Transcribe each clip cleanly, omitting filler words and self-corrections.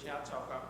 請抄甲。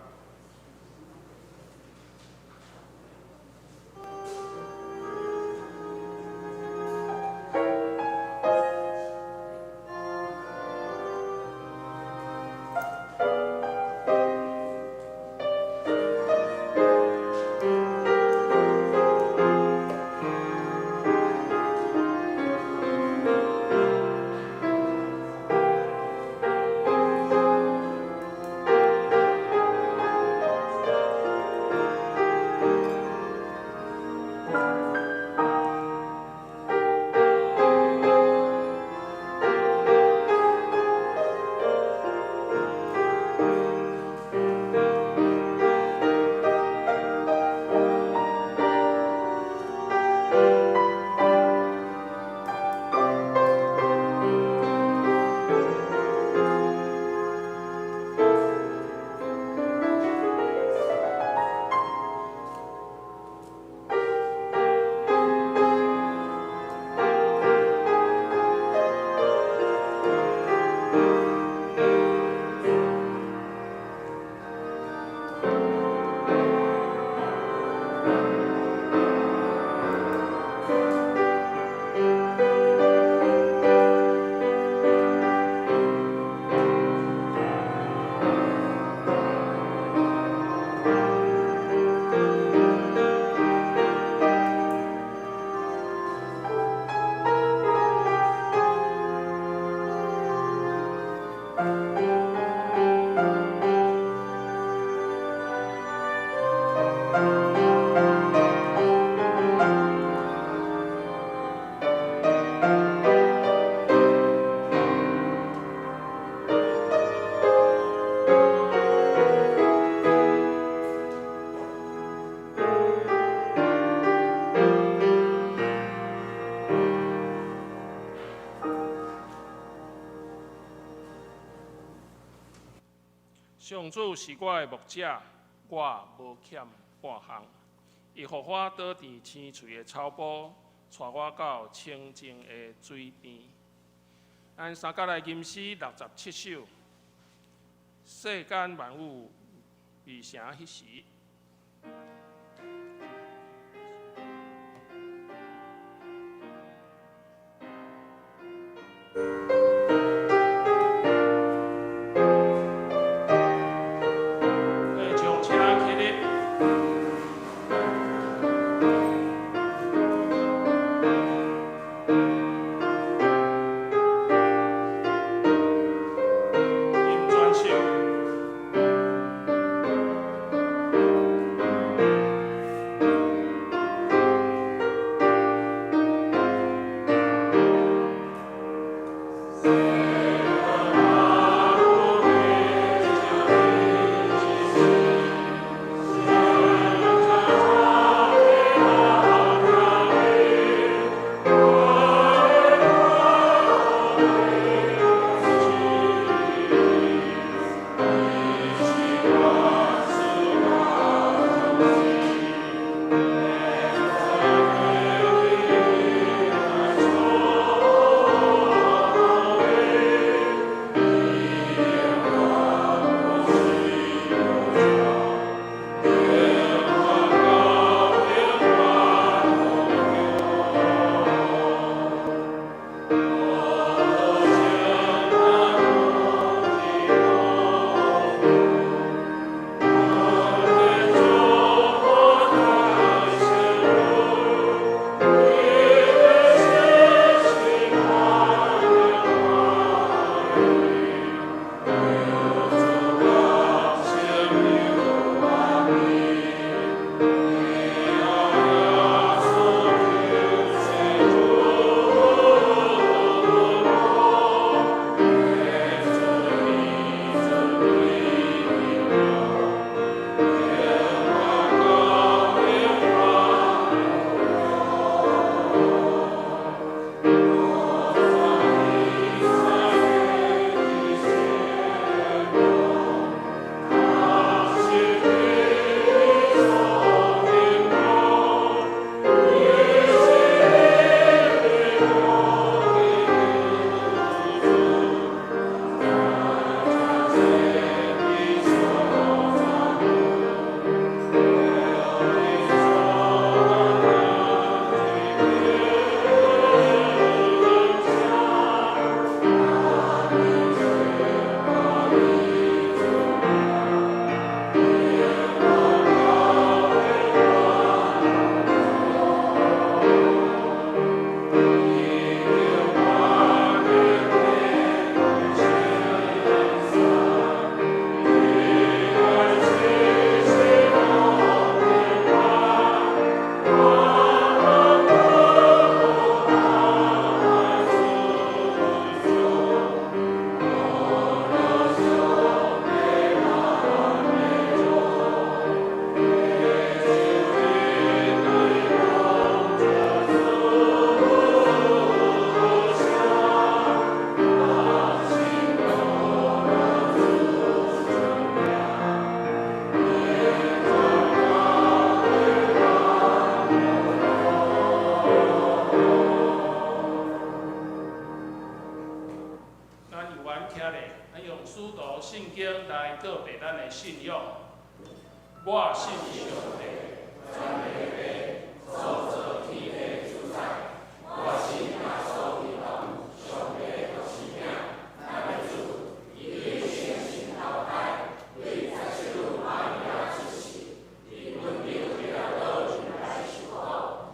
上主是我的牧者，我無欠半項。伊予我倒佇青翠的草埔，帶我到清靜的水邊。咱三甲來吟詩67首，世間萬物未成彼時。會場請起立。吟全首。來告白咱的信仰。我信上帝，全地父，創造天地主宰。我信耶穌基督，上帝獨生子，咱的主，伊對聖神投胎，對十七日瑪利亞出世，佇本丟彼拉多人來受苦，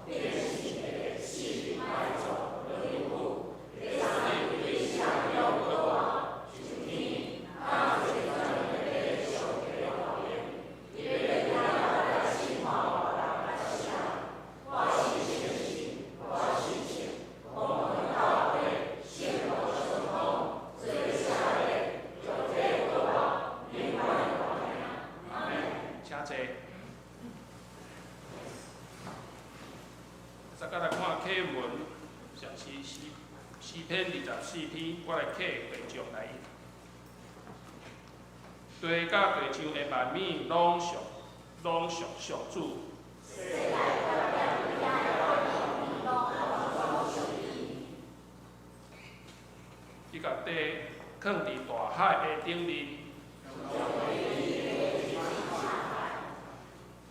釘十字架，死埋葬，落陰府，第三日對死人中復活，上天，擔坐全能的上帝右邊。伊欲轉來審判活人佮死人。我信聖神，我信聖，公義教會，聖徒相通，罪赦免，肉體復活，永遠活命。阿門。請坐。大家來看課文，上是詩篇24篇，我來客會眾來。地佮地上的萬物攏屬上主。世界佮踮遐的萬物攏屬伊。伊共地囥佇大海的頂面。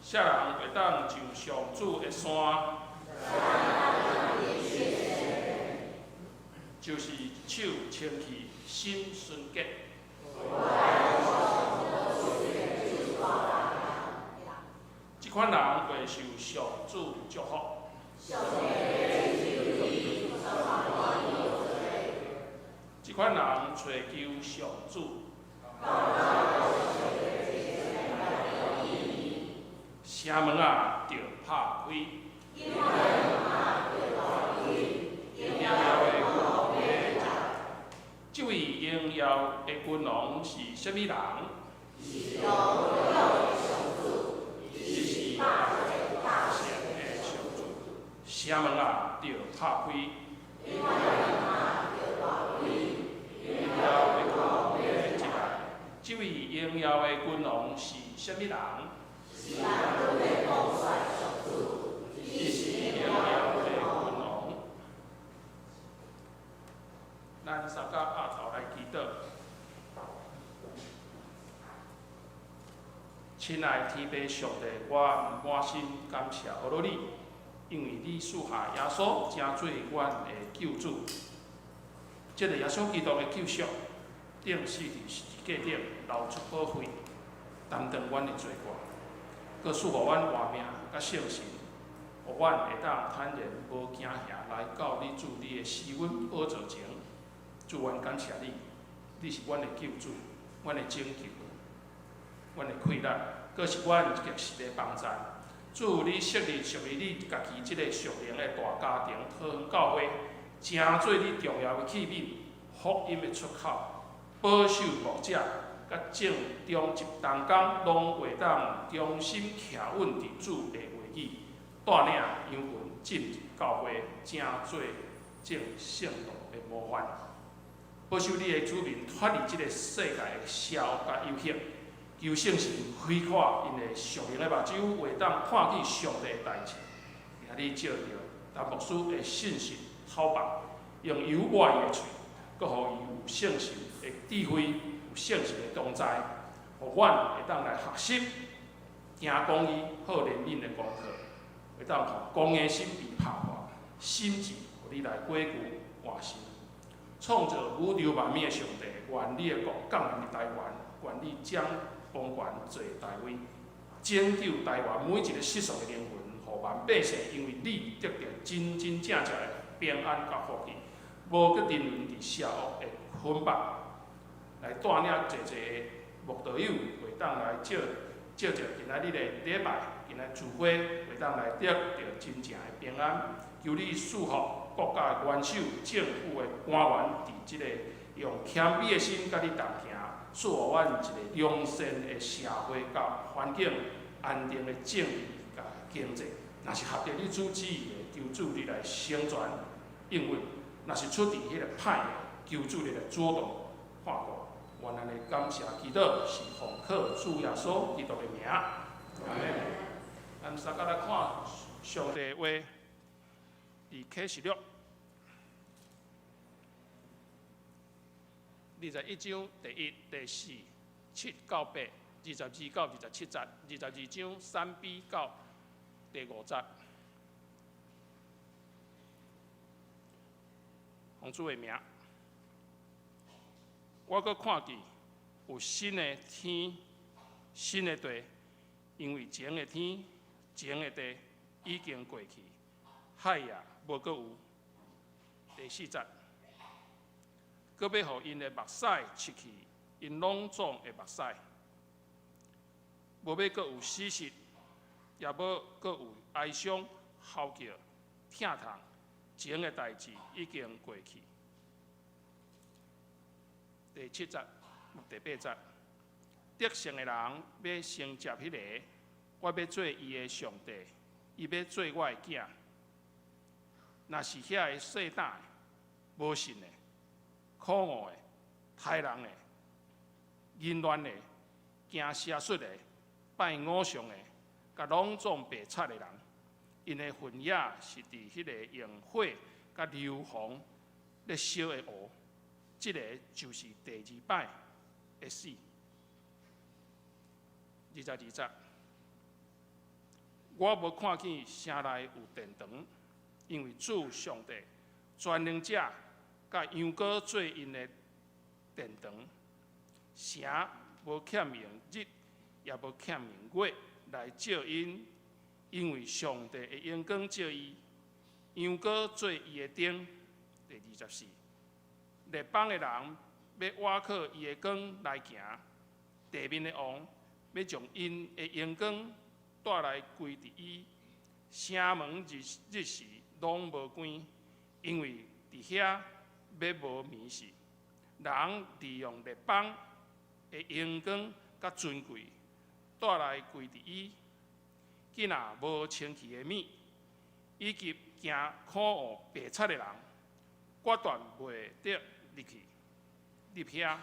啥人會當上上主的山？就是手清氣、心純潔。這款人會受上主祝福。這款人揣求上主。城門仔，著拍開。榮耀的君王來。這位榮耀的君王是啥物人？是榮耀的上主，伊是百戰百勝的上主。城門仔，著拍開。榮耀的君王來。這位榮耀的君王是啥物人？是萬軍的統帥上主，伊是榮耀的君王。咱三甲阿頭來祈禱。親愛天父上帝，我滿心感謝阿羅你，因為你賜下耶穌成做阮的救主。這个耶穌基督的救贖，釘死佇十字架頂，流出寶血，擔當阮的罪過，閣賜予阮活命佮聖神，予阮會當坦然無驚嚇來到你主你的施恩寶座前。主，阮感謝你，你是阮的救主，阮的拯救，阮的氣力，閣是阮極實的幫贊。主，你設立屬於你家己這个屬靈的大家庭，桃園教會，成做你重要的器皿，福音的出口，保守牧者，佮正中執同工，攏會當忠心徛穩佇主的話語，帶領羊群進入教會，成做眾聖徒的模範。保守你的子民脫離這个世界的邪惡佮誘惑，求聖神開闊𪜶的屬靈的目睭，會當看見上帝的代誌。今日借著陳牧師的信實透放，用油抹伊的喙，閣予伊有聖神的智慧，有聖神的同在，予阮會當來學習行公義、好憐憫的功課，會當予剛硬心被拍破，心志予你來改舊換新。創造宇宙萬物的上帝，願你的國降臨佇台灣，願你掌王權坐大位，拯救台灣每一个失喪的靈魂，予萬百姓因為你得著真真正正的平安佮福氣，無閣沉淪佇邪惡的捆綁，來帶領濟濟的慕道友，會當來藉藉著今仔日的禮拜，今仔聚會，會當來得著真正的平安。求你賜福國家的元首、政府的官員，佇這个用謙卑的心佮你同行，賜予阮一个良善的社會佮環境、安定的政治佮經濟。若是合著你主旨意的，求主你來成全應允；若是出佇彼个歹的，求主你來主動看顧。願咱的感謝祈禱是奉靠主耶穌基督的名。阿們。咱三個來看上帝話，佇啟示錄21章第1、第4節。7到8，22到27節，22章3B 到第5節。奉主的名，我閣看見有新的天、新的地，因為前的天、前的地已經過去，海也無閣有。第4節，閣欲予𪜶的目屎拭去，𪜶攏總的目屎，無欲閣有死屍，也無閣有哀傷、嚎叫、疼痛，前的代誌已經過去。第7節、第8節，得勝的人欲承接彼个，我欲做伊的上帝，伊欲做我的囝。若是遐个細膽的、無信的、可惡的、刣人的、淫亂的、行邪術的、拜偶像的，佮攏總白賊的人，𪜶的份也是佇彼个用火佮硫磺咧燒的湖，這个就是第二擺的死。22節，我無看見城內有殿堂，因為主上帝全能者佮羊羔做𪜶的殿堂，城無欠用日，也無欠用月來照𪜶，因為上帝的榮光照伊，羊羔做伊的燈。第24，列邦的人欲倚靠伊的光來行，地面的王欲將𪜶的榮光帶來歸佇伊。城門日日時攏無關，因為佇遐欲無暝時。人利用列邦的榮光佮尊貴帶來歸佇伊。囝仔無清氣的物，以及行可惡白賊的人，決斷袂得入去入遐。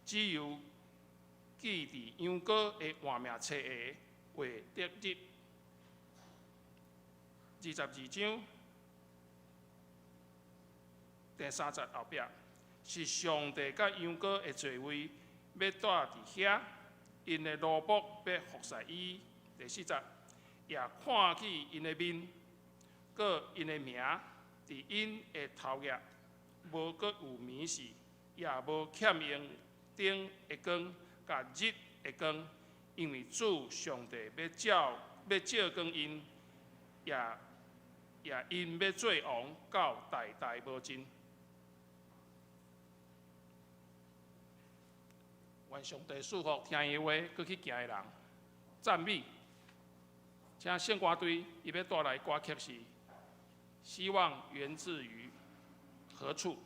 只有記佇羊羔的活命冊的會得入。22章第3節後壁，是上帝佮羊羔的座位欲蹛佇遐，𪜶的奴僕欲服侍伊。第4節，也看見𪜶的面，閣𪜶的名佇𪜶的頭額，無閣有暝時，也無欠用燈的光，佮日的光，因為主上帝欲照欲照光𪜶，也𪜶欲做王到代代無盡。願上帝賜福聽伊話，閣去行的人，讚美。請聖歌隊伊欲帶來歌曲是《希望源自於何處》。希望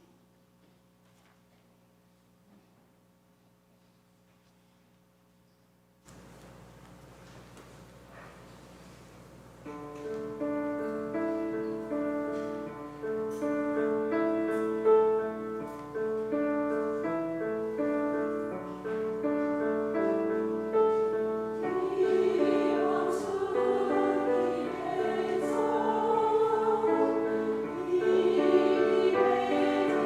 出於何處？伊佇何處？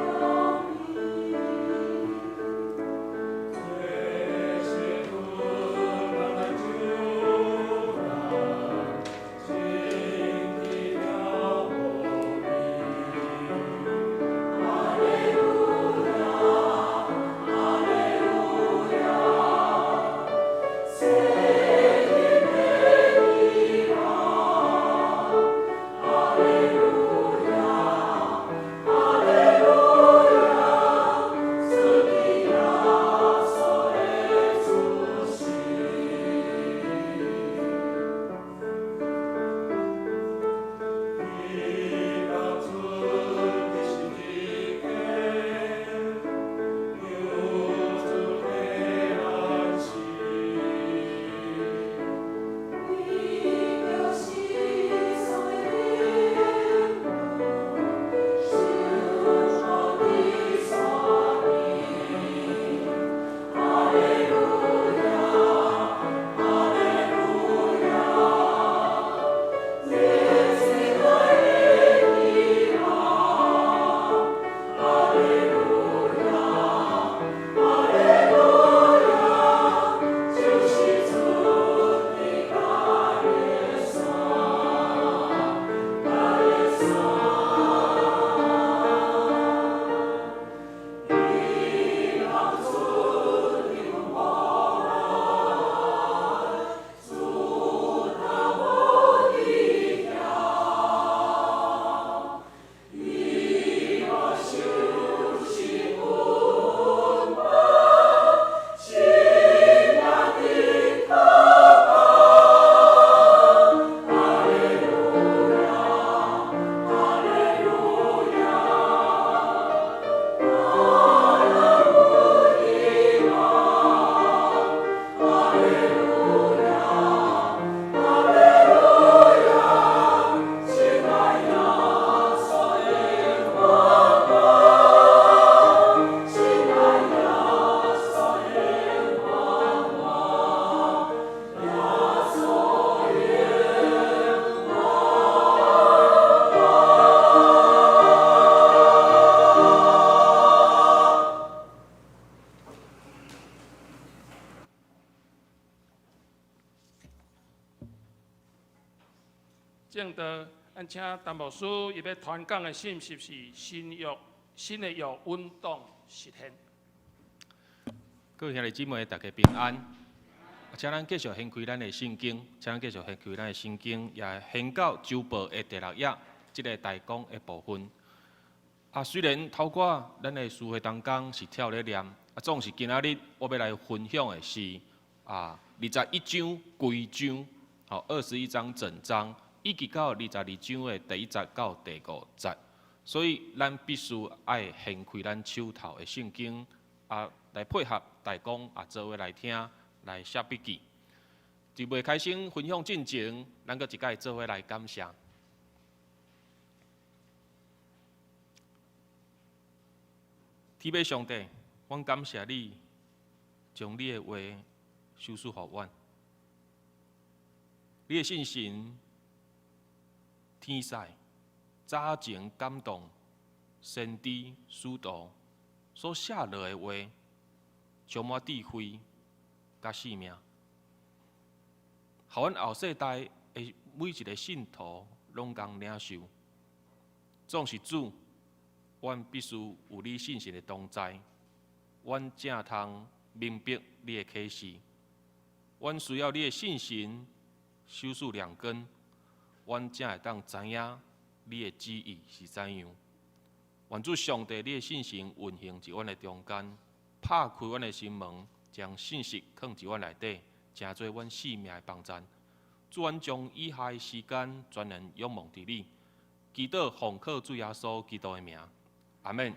正道，咱請陳牧師伊欲傳講的信息是新約新的約穩當實現。各位兄弟姊妹，大家平安。請咱繼續掀開咱的聖經，請咱繼續掀開咱的聖經，也掀到周報的第六頁，這个大綱的部分。啊，雖然頭拄咱的詩會當中是跳咧念，啊，總是今仔日我欲來分享的是啊，21章規章，吼，21章整章，以及到22章的第一節到第五節。所以咱必須愛掀開咱手頭的聖經，啊，來配合大綱啊，做伙來聽，來寫筆記。佇未開始分享進前，咱閣一擺做伙來感謝。天父上帝，阮感謝你，將你的話賞賜予阮。你的聖神天使早前感動先知使徒所寫落的話，充滿智慧佮生命，予阮後世代的每一个信徒攏共領受。總是主，阮必須有你聖神的同在，阮才通明白你的啟示。阮需要你的聖神賞賜良根，阮才會當知影你的旨意是怎樣。願主上帝，你的聖神運行佇阮的中間，拍開阮的心門，將信息囥佇阮內底，成做阮生命的幫贊。主，阮將以下的時間全然仰望佇你，祈禱奉靠主耶穌基督的名，阿們。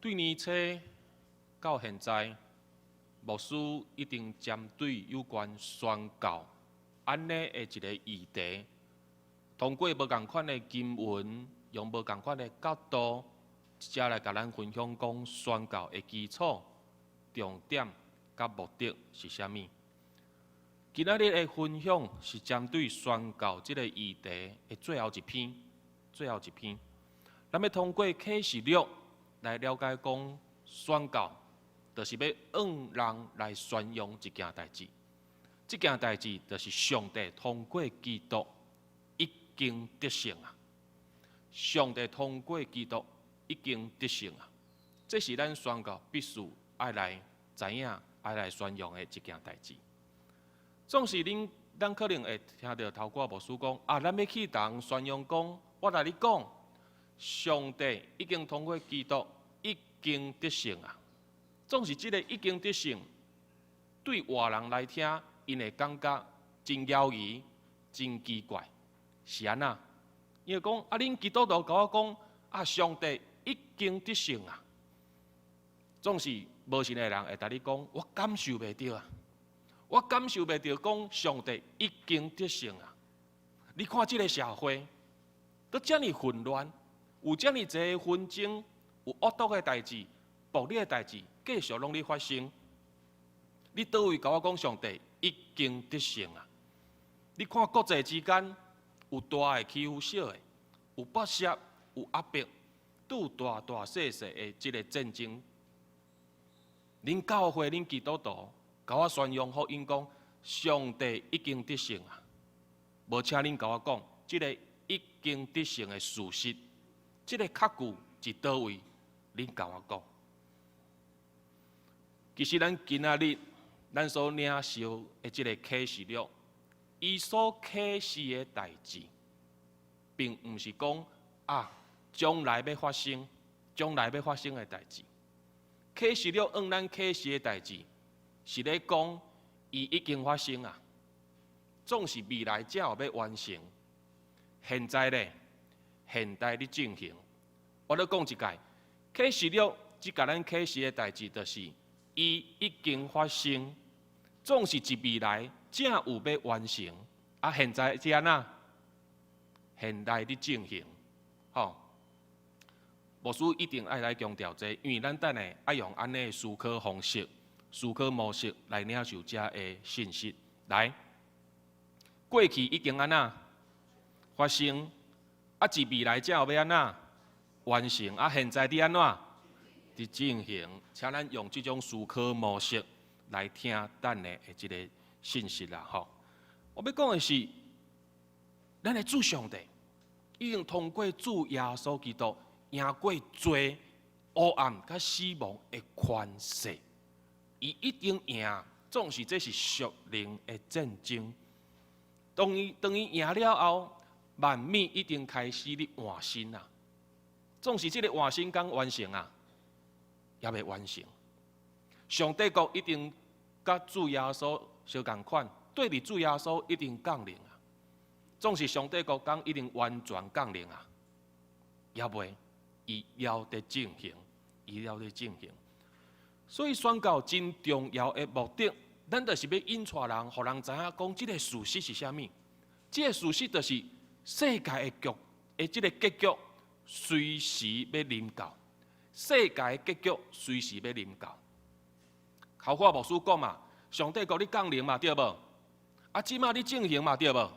對年初到現在，牧師一定針對有關宣教按呢的一个議題，通過無仝款的經文，用無仝款的角度，直來共咱分享講宣教的基礎、重點佮目的是啥物。今仔日的分享是針對宣教這个議題的最後一篇，最後一篇，咱欲通過啟示錄來了解講宣教，就是欲向人來宣揚一件代誌。這件代誌就是上帝通過基督已經得勝啊！上帝通過基督已經得勝啊！這是咱宣教必須愛來知影、愛來宣揚的一件代誌。總是恁，咱可能會聽著頭拄牧師講啊，咱欲去佇宣揚講，我來你講，上帝已經通過基督已經得勝啊！總是這个已經得勝，對外人來聽，𪜶會感覺真猶疑、真奇怪，是按怎？𪜶會講啊，恁基督徒共我講啊，上帝已經得勝啊！總是無信的人會共你講，我感受袂著啊，我感受袂著講上帝已經得勝啊！你看這个社會，閣遮爾混亂，有遮爾濟紛爭，有惡毒的代誌、暴力的代誌，繼續攏咧發生。你佗位共我講上帝已經得勝啊！你看國際之間有大的欺負小的，有剝削，有壓迫，都有大大細細的這个戰爭。恁教會、恁基督徒，共我宣揚福音，講上帝已經得勝啊！無請恁共我講，這个已經得勝的事實，這个確據佇佗位？恁共我講。其實咱今仔日咱所領受的這个啟示錄，伊所啟示的代誌，並毋是講啊將來欲發生、將來欲發生的代誌。啟示錄向咱啟示的代誌，是咧講伊已經發生啊，總是未來才有欲完成。現在咧，現在咧進行。我閣講一擺，啟示錄這共咱啟示的代誌，就是伊已經發生，總是佇未來才有欲完成。啊，現在是按怎？現在咧進行，吼。牧師一定愛來強調這個，因為咱等下愛用按呢思考方式、思考模式來領受這个信息。來，過去已經按怎發生，啊，佇未來才有欲按怎完成，啊，現在佇按怎佇進行，請咱用這種思考模式來聽等下的這个信息啦，吼。我欲講的是，咱的主上帝已經通過主耶穌基督贏過罪、黑暗佮死亡的權勢，伊一定贏。總是這是屬靈的戰爭。當伊贏了後，萬物已經開始咧換新啊！總是這个換新敢完成啊，猶未完成。上帝國一定佮主耶穌相仝款，對佇主耶穌一定降臨啊！總是上帝國敢一定完全降臨啊，猶未，伊猶佇進行，伊猶佇進行。所以宣教真重要的目的，咱就是欲引帶人，予人知影講這个事實是啥物。這个事實就是世界的局的這个結局隨時欲臨到，世界的結局隨時欲臨到。頭拄牧師講嘛，上帝國咧降臨嘛，對無？啊，這馬咧進行嘛，對無？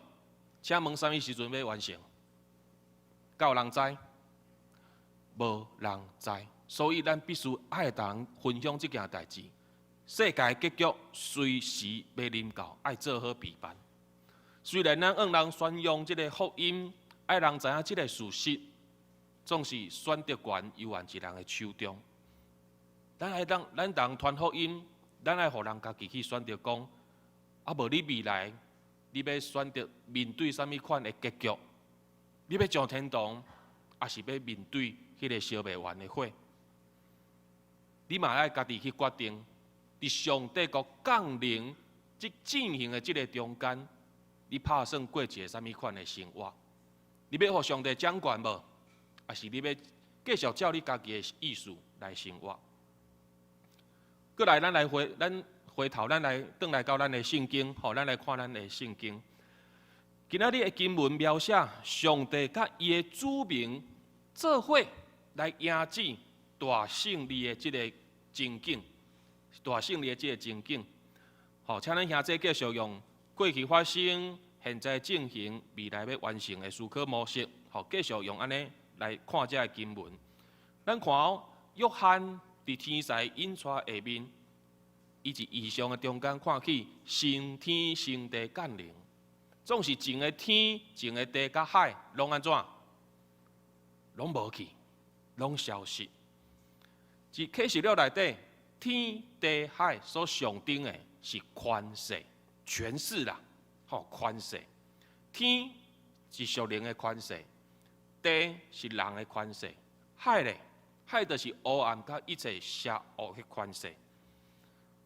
請問啥物時陣欲完成？敢有人知？無人知。所以咱必須愛共人分享這件代誌。世界結局隨時欲臨到，愛做好備辦。雖然咱向人宣揚這个福音，愛人知影這个事實，總是選擇權猶原佇人的手中。咱愛當咱人傳福音，咱愛予人家己去選擇講，啊無你未來，你欲選擇面對啥物款的結局？你欲上天堂，抑是欲面對彼个燒袂完的火？你嘛愛家己去決定，佇上帝國降臨這進行的這个中間，你拍算過一个啥物款的生活？你欲予上帝掌權無？抑是你欲繼續照你家己的意思來生活？閣來，咱回頭，咱來轉來到咱的聖經，吼，咱來看咱的聖經。今仔日的經文描寫上帝佮伊的子民做伙來迎接大勝利的這个情景，大勝利的這个情景。吼，請咱兄弟繼續用過去發生、現在進行、未來欲完成的思考模式，吼，繼續用按呢來看這个經文。咱看哦，約翰佇天使引帶下面，伊佇異象的中間看見新天新地降臨，總是前的天、前的地佮海攏按怎？攏無去，攏消失。佇啟示錄內底，天地海所象徵的是權勢、權勢啦，吼，權勢。天是屬靈的權勢，地是人的權勢，海咧，海就是黑暗佮一切邪惡的權勢。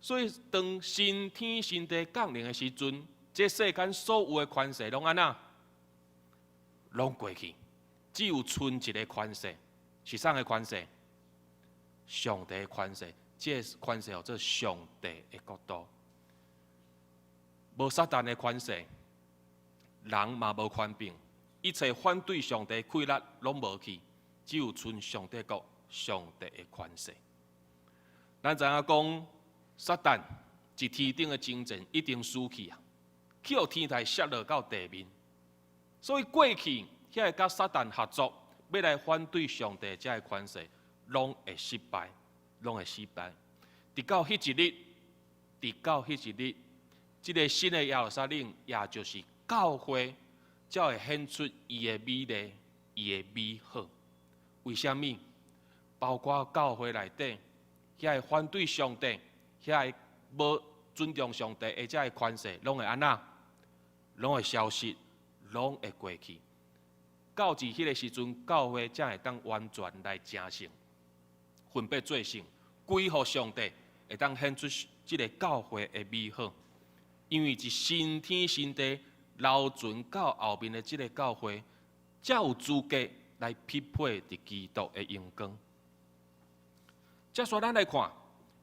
所以，當新天新地降臨的時陣，這世間所有的權勢攏按怎？攏過去，只有賰一个權勢，是啥个權勢？上帝的權勢，這个權勢號做上帝的國度。無撒旦的權勢，人嘛無權柄，一切反對上帝氣力攏無去，只有賰上帝國、上帝的權勢。咱知影講，撒旦佇天頂的爭戰一定輸去啊，去予天台摔落到地面。所以過去遐个佮撒旦合作，欲來反對上帝這个權勢，攏會失敗，攏會失敗。直到彼一日，這个新的耶路撒冷，也就是教會，才會顯出伊的美麗，伊的美好。為啥物？包括教會內底，遐个反對上帝，遐个無尊重上帝的這个權勢，攏會按怎？攏會消失，攏會過去。到佇彼个時陣，教會才會當完全來成聖，分別做聖，歸予上帝，會當顯出這个教會的美好。因為佇新天新地留存到後面的這个教會，才有資格來匹配佇基督的榮光。接續咱來看，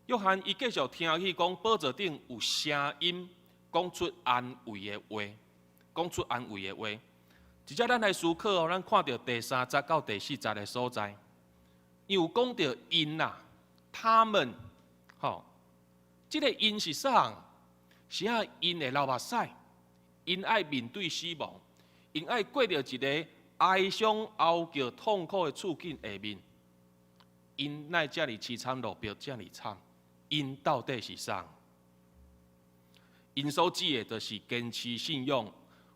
約翰伊繼續聽去講，寶座頂有聲音講出安慰的話，講出安慰的話。直接咱來思考哦，咱看著第三節到第四節的所在，伊有講著𪜶啊，他們，吼，這个𪜶是啥？是啊，𪜶會流目屎，𪜶愛面對死亡，𪜶愛過著一个哀傷、哀叫、痛苦的處境下面，𪜶哪會遮爾淒慘落魄，遮爾慘？𪜶到底是啥？𪜶所指的，就是堅持信仰、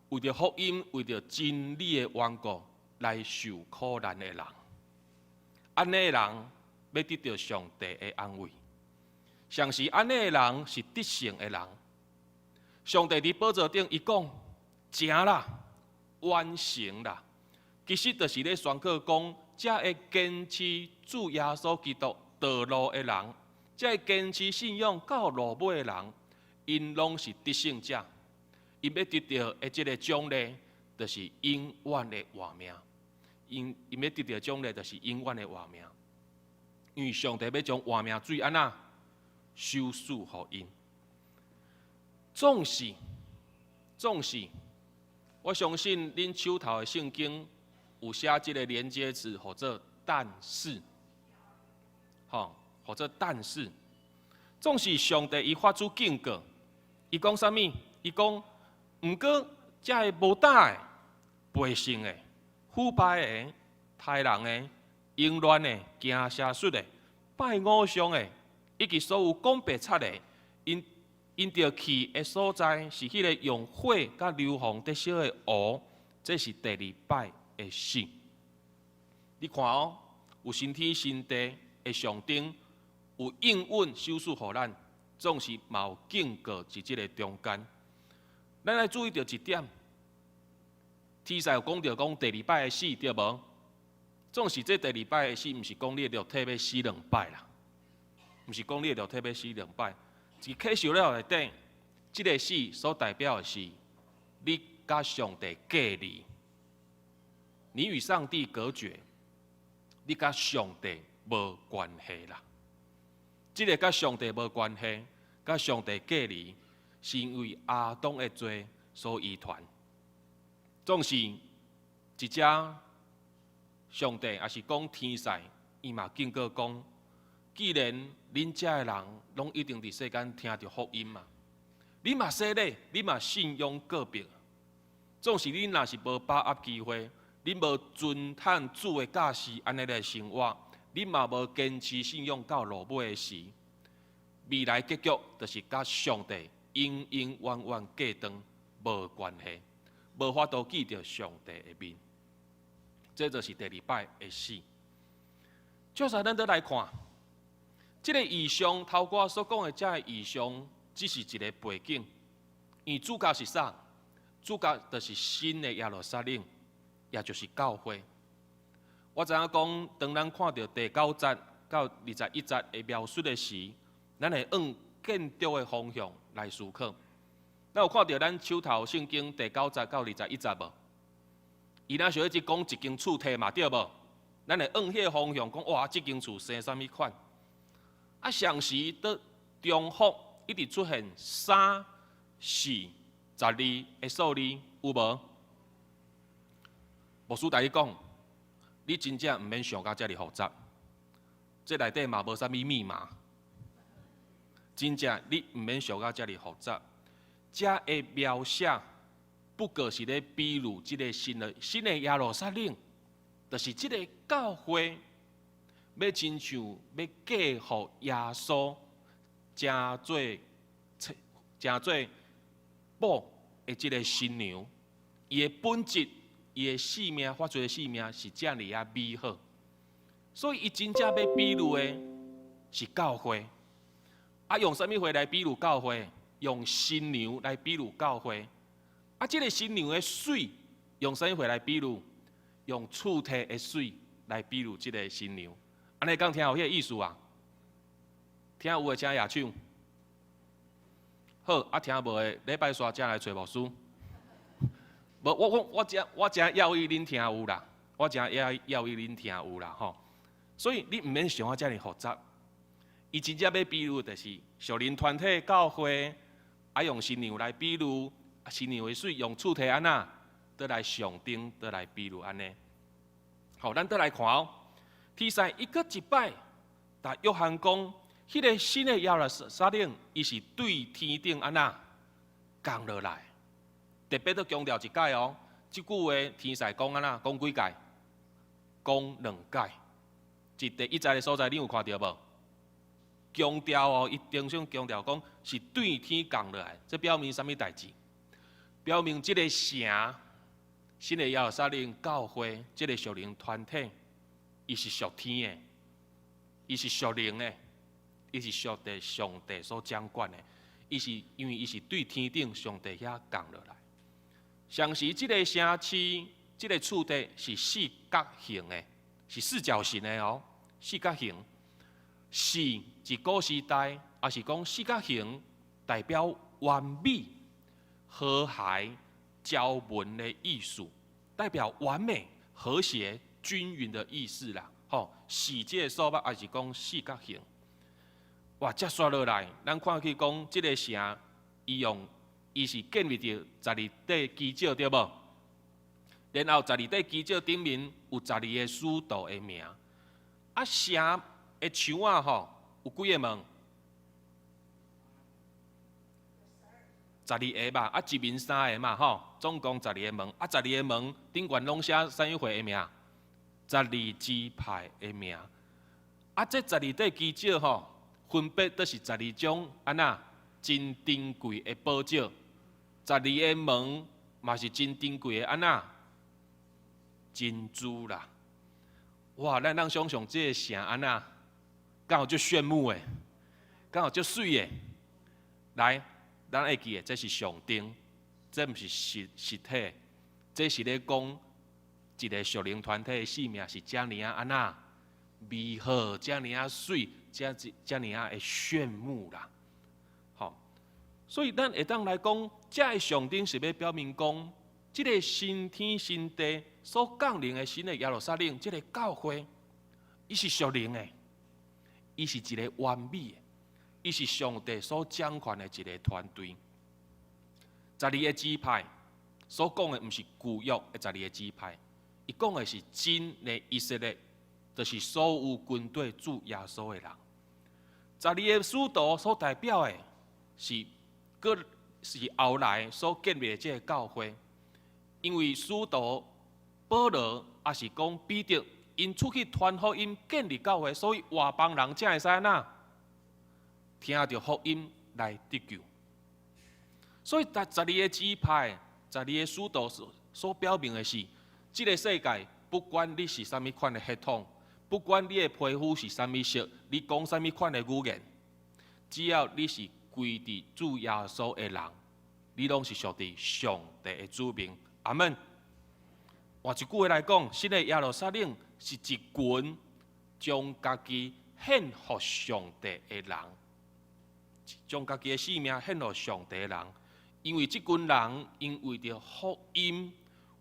為著福音、為著真理的緣故來受苦難的人，按呢的人欲得著上帝的安慰。像是按呢的人是得勝的人。上帝佇寶座頂，伊講：成啦，完成啦。其實就是咧宣告講，遮會堅持主耶穌基督道路的人，遮會堅持信仰到落尾的人，𪜶攏是得勝者。𪜶欲得著的這个獎勵，就是永遠的活命。𪜶欲得著獎勵，就是永遠的活命。因為上帝欲將活命水按怎賞賜予𪜶。總是，總是，我相信恁手頭的聖經有寫這个連接詞，號做但是，吼，號做但是。總是上帝伊發出警告，伊講啥物？伊講，毋過遮个無膽的、背信的、腐敗的、刣人的、淫亂的、行邪術的、拜偶像的，以及所有講白賊的，𪜶著去的所在是彼个用火佮硫磺佇燒的湖，這是第二擺的死。你看哦，有新天新地的象徵，有應允賞賜予咱，總是嘛有警告佇這个中間。咱愛注意著一點，天使有講著講第二擺的死對無？總是這第二擺的死，毋是講你的肉體欲死兩擺啦，毋是講你的肉體欲死兩擺。佇啟示錄內底，這个死所代表的是你佮上帝隔離，你與上帝隔絕，你佮上帝無關係啦。這个佮上帝無關係，佮上帝隔離，是因為亞當的罪所遺傳。總是一隻上帝，抑是講天使，伊嘛警告講：既然恁遮的人攏一定佇世間聽著福音嘛，你嘛洗禮，你嘛信仰告白，總是恁若是無把握機會，恁無遵行主的教示按呢來生活，恁嘛無堅持信仰到落尾的時，未來結局就是佮上帝永永遠遠隔斷無關係，無法度見著上帝的面。這就是第二擺的死。接下來咱來看，這个異象，頭拄仔所講的這个異象，只是一个背景。因為主角是啥？主角就是新的耶路撒冷，也就是教會。我知影講，當咱看著第九節到21節的描述的時，咱會往建築的方向來思考。咱有看著咱手頭聖經第九節到21節無？伊若是一直講一間厝體嘛，對無？咱會往彼个方向講，哇，這間厝生啥物款？啊，同時佇重複一直出現三、四、十二的數字，有無？牧師共你講，你真正毋免想甲遮爾複雜，這內底嘛無啥物密碼。真正你毋免想甲遮爾複雜，遮的描寫不過是咧比喻這个新的耶路撒冷，就是這个教會，欲親像欲嫁予耶穌，成做某的這个新娘，伊的本質，伊的生命發出的生命是遮爾仔美好，所以伊真正欲比喻的是教會。啊，用啥物話來比喻教會？用新娘來比喻教會。啊，這个新娘的媠，用啥物話來比喻？用厝體的媠來比喻這个新娘。按呢敢聽有彼个意思啊？聽有的請舉手。好，啊聽無的，禮拜三才來揣牧師。無，我真要意恁聽有啦，我真要意恁聽有啦吼。所以你毋免想啊遮爾複雜。伊真正欲比喻就是屬靈團體教會，啊用新娘來比喻，新娘的媠用厝體按怎，倒來象徵，倒來比喻按呢。好，咱倒來看哦。天使伊閣一擺，共約翰講，彼个新的耶路撒冷，伊是對天頂按怎降落來。特別閣強調一擺哦，這句話天使講按怎？講幾擺？講兩擺。佇第一節的所在，你有看著無？強調哦，伊定性強調講是對天降落來，這表明啥物代誌？表明這個城，新的耶路撒冷教會，這個屬靈團體，伊是屬天的，伊是屬靈的，伊是屬地上帝所掌管的，伊是因為伊是對天頂上帝遐降落來。同時，這個城市，這個厝地是四角形的，是四角形的哦，四角形。四是古時代，抑是講四角形代表完美、和諧、交文的意思，代表完美、和諧、均勻的意思啦。吼，四這個數目，抑是講四角形。哇，接續落來，咱看去講這個城，伊用伊是建立佇十二塊基石，對無？然後十二塊基石頂面有十二個使徒的名。啊，城的牆仔吼，有幾个門？十二个吧，啊，一面三个嘛，吼，總共十二个門。啊，十二个門頂懸攏寫啥物會的名？十二支派的名。啊，這十二塊基石吼，分別都是十二種按怎真珍貴的寶石。十二个門嘛是真珍貴的按怎珍珠啦。哇，咱通想象這个城按怎，敢有足炫目的，敢有足媠的？來，咱會記得這是象徵，這毋是實實體，這是咧講一個屬靈團體的生命是遮爾仔按怎美好，遮爾仔媠，遮遮爾仔會炫目啦。吼，所以咱會當來講，這个象徵是欲表明講，這个新天新地所降臨的新的耶路撒冷，這个教會，伊是屬靈的，伊是一个完美的，伊是上帝所掌權的一个團隊。十二个支派所講的毋是舊約的十二个支派，伊講的是真的以色列，就是所有跟綴主耶穌的人。十二个使徒所代表的是，閣是後來所建立的這个教會，因為使徒保羅抑是講彼得，𪜶出去傳福音建立教會，所以外邦人才會使按怎聽著福音來得救。所以，十二个支派、十二个使徒所表明的是，這个世界不管你是啥物款的血統，不管你的皮膚是啥物色，你講啥物款的語言，只要你是歸佇主耶穌的人，你攏是屬佇上帝的子民。阿門。換一句話來講，新的耶路撒冷是一群將家己獻予上帝的人，將家己的性命獻予上帝的人。因為這群人𪜶為著福音、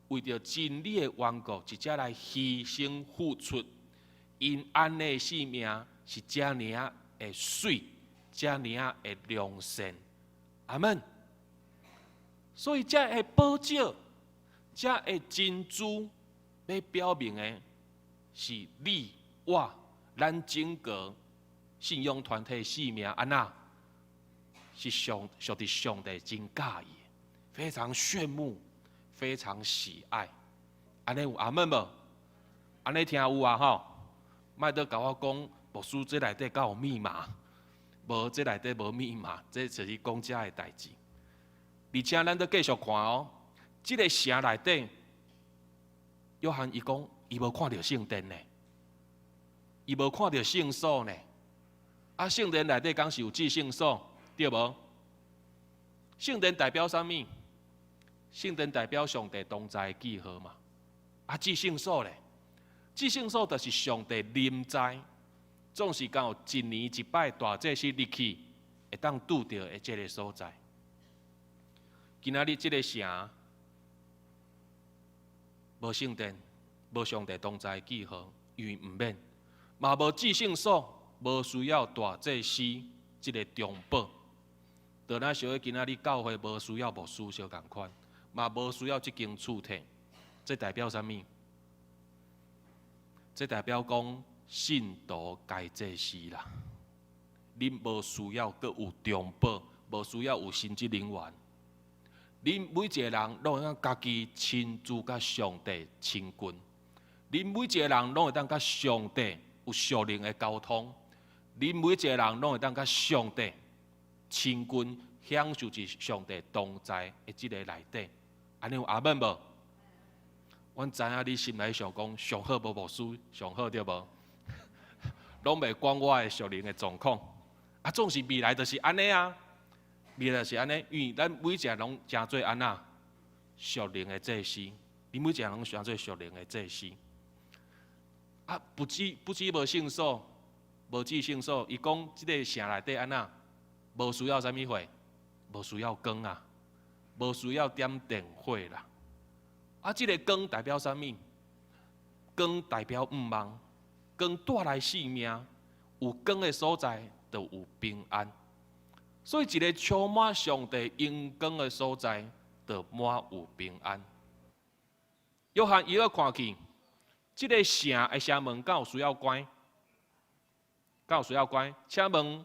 為著真理的緣故，直接來犧牲付出，𪜶按呢的性命是遮爾仔的媠，遮爾仔的良善。阿門。所以這个寶石，這个珍珠，欲表明的是你我咱整個信仰團體性命按怎？是上屬佇上帝真佮意的，非常炫目，非常喜愛。按呢有阿們無？按呢聽有啊吼？莫閣共我講，牧師這內底敢有密碼？無，這內底無密碼，這就是講遮的代誌。而且咱閣繼續看哦，這个城內底，約翰伊講，伊無看著聖殿呢，伊無看著聖所呢。啊，聖殿內底敢是有至聖所？對無？聖殿代表啥物？聖殿代表上帝同在的記號嘛。啊，至聖所咧，至聖所就是上帝臨在，總是敢有一年一擺大祭司入去，會當拄著的這个所在。今仔日這个城無聖殿，無上帝同在的記號，因為毋免，嘛無至聖所，無需要大祭司這个中保。就若像今仔日教會無需要牧師相仝款，嘛無需要這間厝體，這代表啥物？這代表講信徒該祭司啦。恁無需要閣有中保，無需要有神職人員。恁每一个人攏會當家己親自佮上帝親近，恁每一个人攏會當佮上帝有屬靈的溝通，恁每一个人攏會當佮上帝親近，享受佇上帝同在的這个內底。按呢有阿們無？阮知影你心內想講上好無牧師，上好對無？攏袂管我的屬靈的狀況。啊，總是未來就是按呢啊，未來就是按呢，因為咱每一个攏成做按怎屬靈的祭司，你每一個攏成做屬靈的祭司。啊，不止不止無聖所，無至聖所，伊講這个城內底按怎，無需要啥物火，無需要光啊，無需要點電火啦。啊，這个光代表啥物？光代表向望，光帶來性命，有光的所在就有平安。所以，一个充滿上帝榮光的所在，就滿有平安。約翰伊閣看去，這个城的城門敢有需要關？敢有需要關？請問，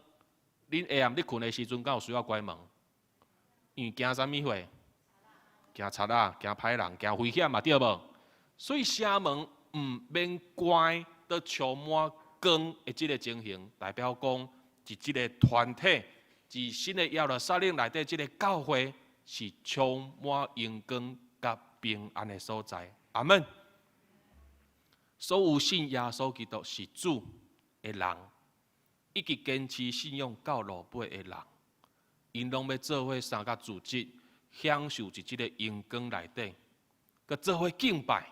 恁下暗咧睏的時陣，敢有需要關門？因為驚啥物貨？驚賊仔，驚歹人，驚危險嘛，對無？所以城門毋免關，都充滿光的這个情形，代表講，佇這个團體，佇新的耶路撒冷內底這个教會，是充滿榮光佮平安的所在。阿們。所有信耶穌基督是主的人，以及堅持信仰到落尾的人，𪜶攏欲做伙三個組織，享受佇這个榮光內底，閣做伙敬拜，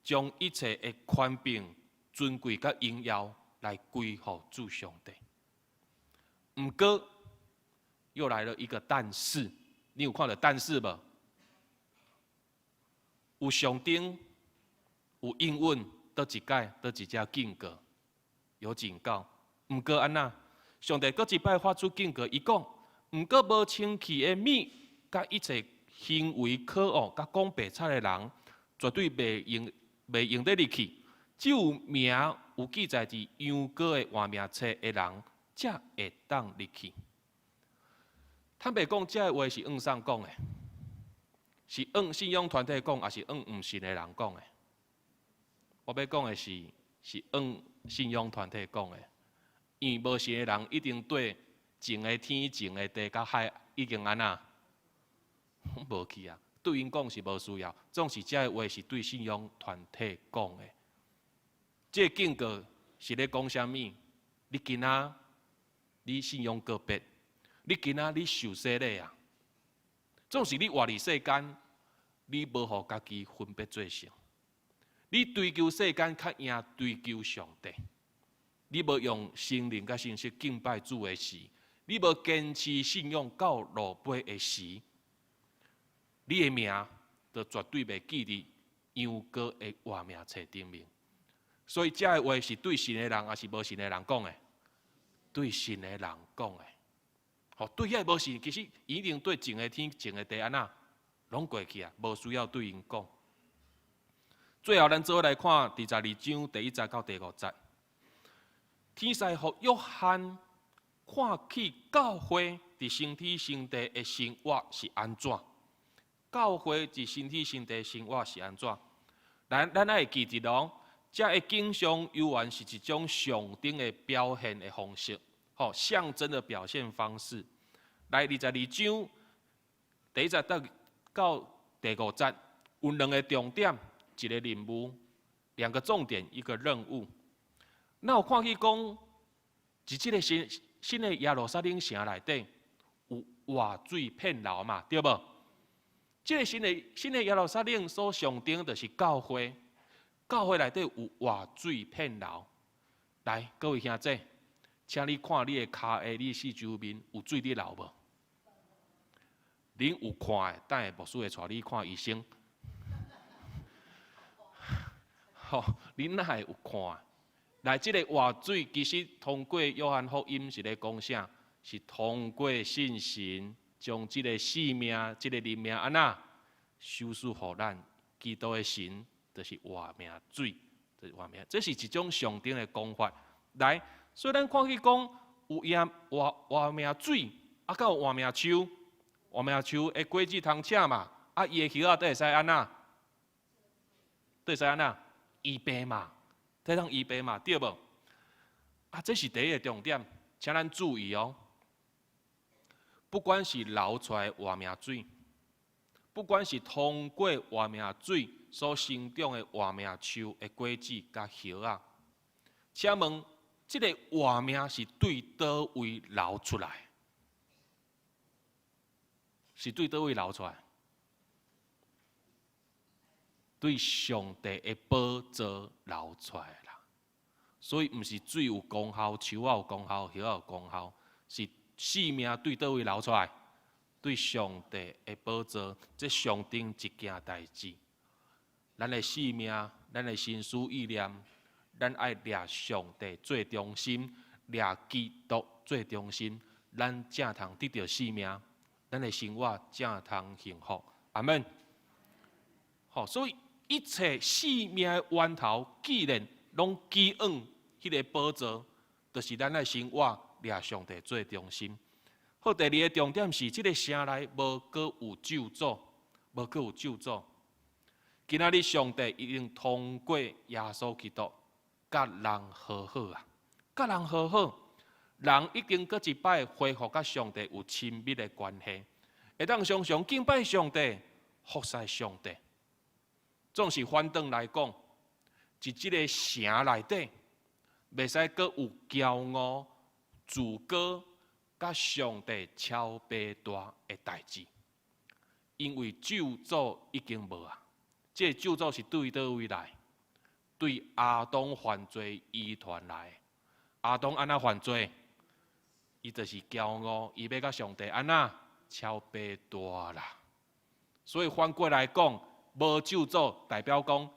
將一切的權柄、尊貴佮榮耀來歸予主上帝。毋過，又來了一個但是，你有看著但是無？有象徵，有應允，佗一擺，佗一隻警告，有警告。毋過按怎？上帝閣一擺發出警告，伊講：毋過無清氣的物，佮一切行為可惡、佮講白賊的人，絕對袂用得入去。只有名有記載佇羊羔的活命冊的人，才會當入去。坦白講，這个話是向誰講的？是向信仰團體講，抑是向毋信的人講的？我欲講的是，是向信仰團體講的。因為無信的人一定對淨的天、淨的地、佮海已經按怎無去啊？對𪜶講是無需要，總是這个話是對信仰團體講的。這个警告是咧講啥物？你今仔你信仰個別，你今仔你受洗禮啊？總是你活佇世間，你無予家己分別做聖，你追求世間較贏追求上帝。你無用心靈佮誠實敬拜主的時，你無堅持信仰到落尾的時，你的名就絕對袂記佇羊羔的活命冊頂面。所以，這个話是對信的人，抑是無信的人講的？對信的人講的。吼，對遐無信，其實一定對淨的天、淨的地按怎，攏過去啊，無需要對𪜶講。最後，咱做伙來看第十二章第一節到第五節。天使予約翰看去教會佇升天升地的生活是按怎？教會佇升天升地的生活是按怎？咱愛會記得哦，這个景象猶原是一種象徵的表現的方式，吼，象徵的表現方式。來，二十二章第一節到第五節，有兩个重點，一個任務，兩個重點，一個任務。咱有看見講，佇這个新的耶路撒冷城內底有活水遍流嘛，對無？這个新的耶路撒冷所象徵就是教會，教會內底有活水遍流。來，各位兄弟，請你看你的跤下，你四周面有水佇流無？恁有看的，等下牧師會帶你看醫生。吼，恁哪會有看？來，這个活水其實通過約翰福音是咧講啥？是通過聖神將這个生命、這个靈命按怎賞賜予咱？基督的神就是活命水，就是活命。這是一種象徵的講法。來，所以咱看見講有影活命水，啊，閣有活命樹，活命樹的果子通食嘛？啊，伊的葉仔都會使按怎？都會使按怎？醫病嘛？會當醫病嘛？對無？啊，這是第一个重點，請咱注意哦。不管是流出來活命水，不管是通過活命水所生長的活命樹的果子佮葉仔，請問這个活命是對佗位流出來？是對佗位流出來？對上帝的寶座流出來啦。所以毋是水有功效，樹仔有功效，葉仔有功效，是生命對佗位流出來？對上帝的寶座，這象徵一件代誌。咱的生命，咱的心思意念，咱愛掠上帝做中心，掠基督做中心，咱才通得著生命，咱的生活才通幸福。阿們。好，所以一切生命的源頭，既然攏指向彼个寶座，就是咱的生活掠上帝做中心。好，第二个重點是，這个城內無閣有咒詛，無閣有咒詛。今仔日上帝已經通過耶穌基督，佮人和好啊，佮人和好，人已經閣一擺恢復佮上帝有親密的關係，會當常常敬拜上帝，服侍上帝。總是反轉來講，佇這个城內底，袂使閣有驕傲、自高、佮上帝超白大的代誌，因為咒詛已經無啊。這个咒詛是對佗位來？對亞當犯罪遺傳來。亞當按怎犯罪？伊就是驕傲，伊欲佮上帝按怎超白大啦。所以反過來講，無咒詛代表講，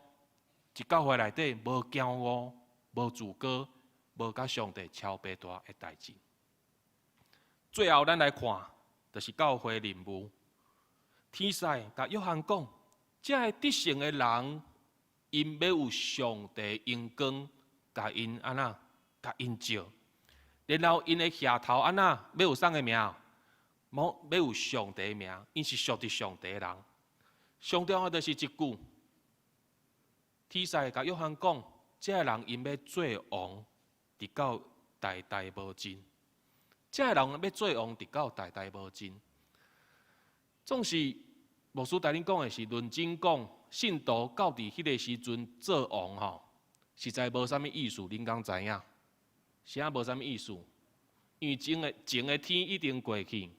佇教會內底無驕傲、無自高、無佮上帝超白大的代誌。最後，咱來看，就是教會任務。天使共約翰講，這个得勝的人，𪜶欲有上帝榮光，共𪜶按怎，共𪜶照。然後𪜶的額頭按怎，欲有啥个名？無欲有上帝名，𪜶是屬佇上帝的人。上重要就是一句，天使共約翰講，這个人𪜶欲做王，直到代代無盡。這个人欲做王，直到代代無盡。總是牧師帶恁講的是論真講，信徒到佇彼个時陣做王吼，實在無啥物意思，恁敢知影？啥無啥物意思？因為整个天已經過去，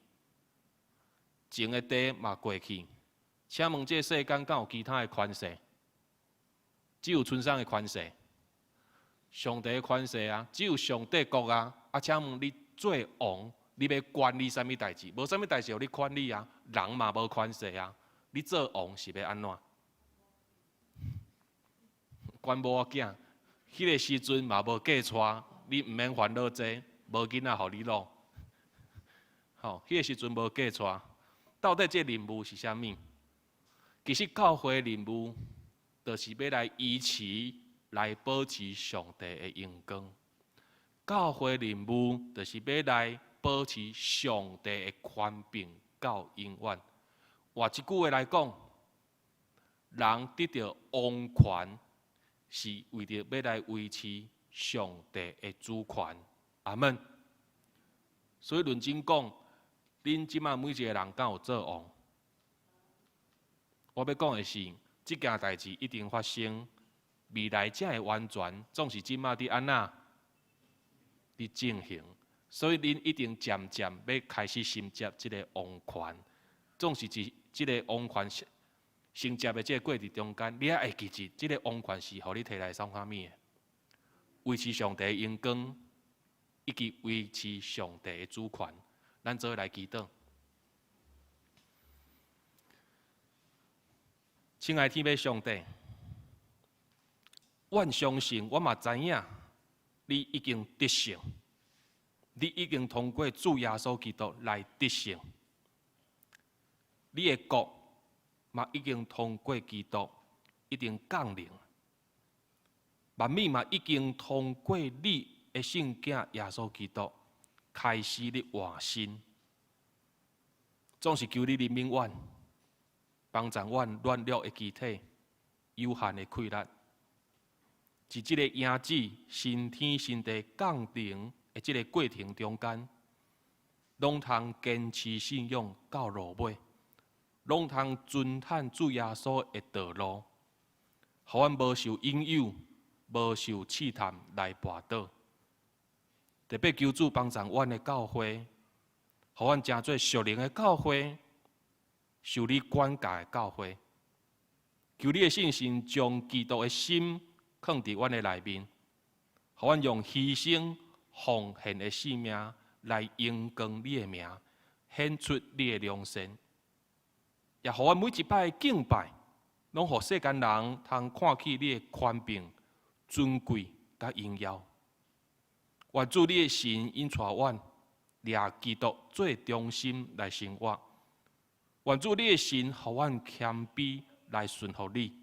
整个地嘛過去。請問這世間敢有其他的權勢？只有賰啥的權勢？上帝的權勢啊！只有上帝國啊！啊，請問你做王，你欲管理啥物代誌？無啥物代誌予你管理啊！人嘛無權勢啊！你做王是欲按怎？管某仔囝，彼个時陣嘛無嫁娶，你毋免煩惱這，無囡仔予你擄。吼，彼个時陣無嫁娶，到底這任務是啥物？其實教會任務，就是欲來維持、來保持上帝的榮光。教會任務就是欲來保持上帝的權柄到永遠。換一句話來講，人得著王權，是為著欲來維持上帝的主權。阿們。所以論真講，恁這馬每一个人敢有做王？我欲講的是，這件代誌一定發生，未來才會完全，總是這馬佇按怎佇進行，所以恁一定漸漸欲開始承接這个王權，總是佇這个王權承接的這个過程中間，你愛會記得，這个王權是予你提來創啥物的？維持上帝榮光，以及維持上帝的主權，咱做伙來祈禱。親愛天父上帝，阮相信，我嘛知影，你已經得勝，你已經通過主耶穌基督來得勝，你的國嘛已經通過基督已經降臨，萬物嘛已經通過你的聖子耶穌基督開始咧換新，總是求你憐憫阮。幫助阮軟弱的肢體、有限的氣力，佇這个影子新天新地降臨的這个過程中間，攏通堅持信仰到落尾，攏通遵行主耶穌的道路，予阮無受引誘、無受試探來跋倒。特別求主幫助阮的教會，予阮成做屬靈的教會，受你管教的教會。求你的聖神將基督的心囥佇阮的內面，予阮用犧牲奉獻的生命來榮光你的名，顯出你的良善。也予阮每一擺敬拜，攏予世間人通看見你的權柄、尊貴佮榮耀。願主你的神引帶阮，掠基督做中心來生活。願主你的神予阮謙卑來順服你，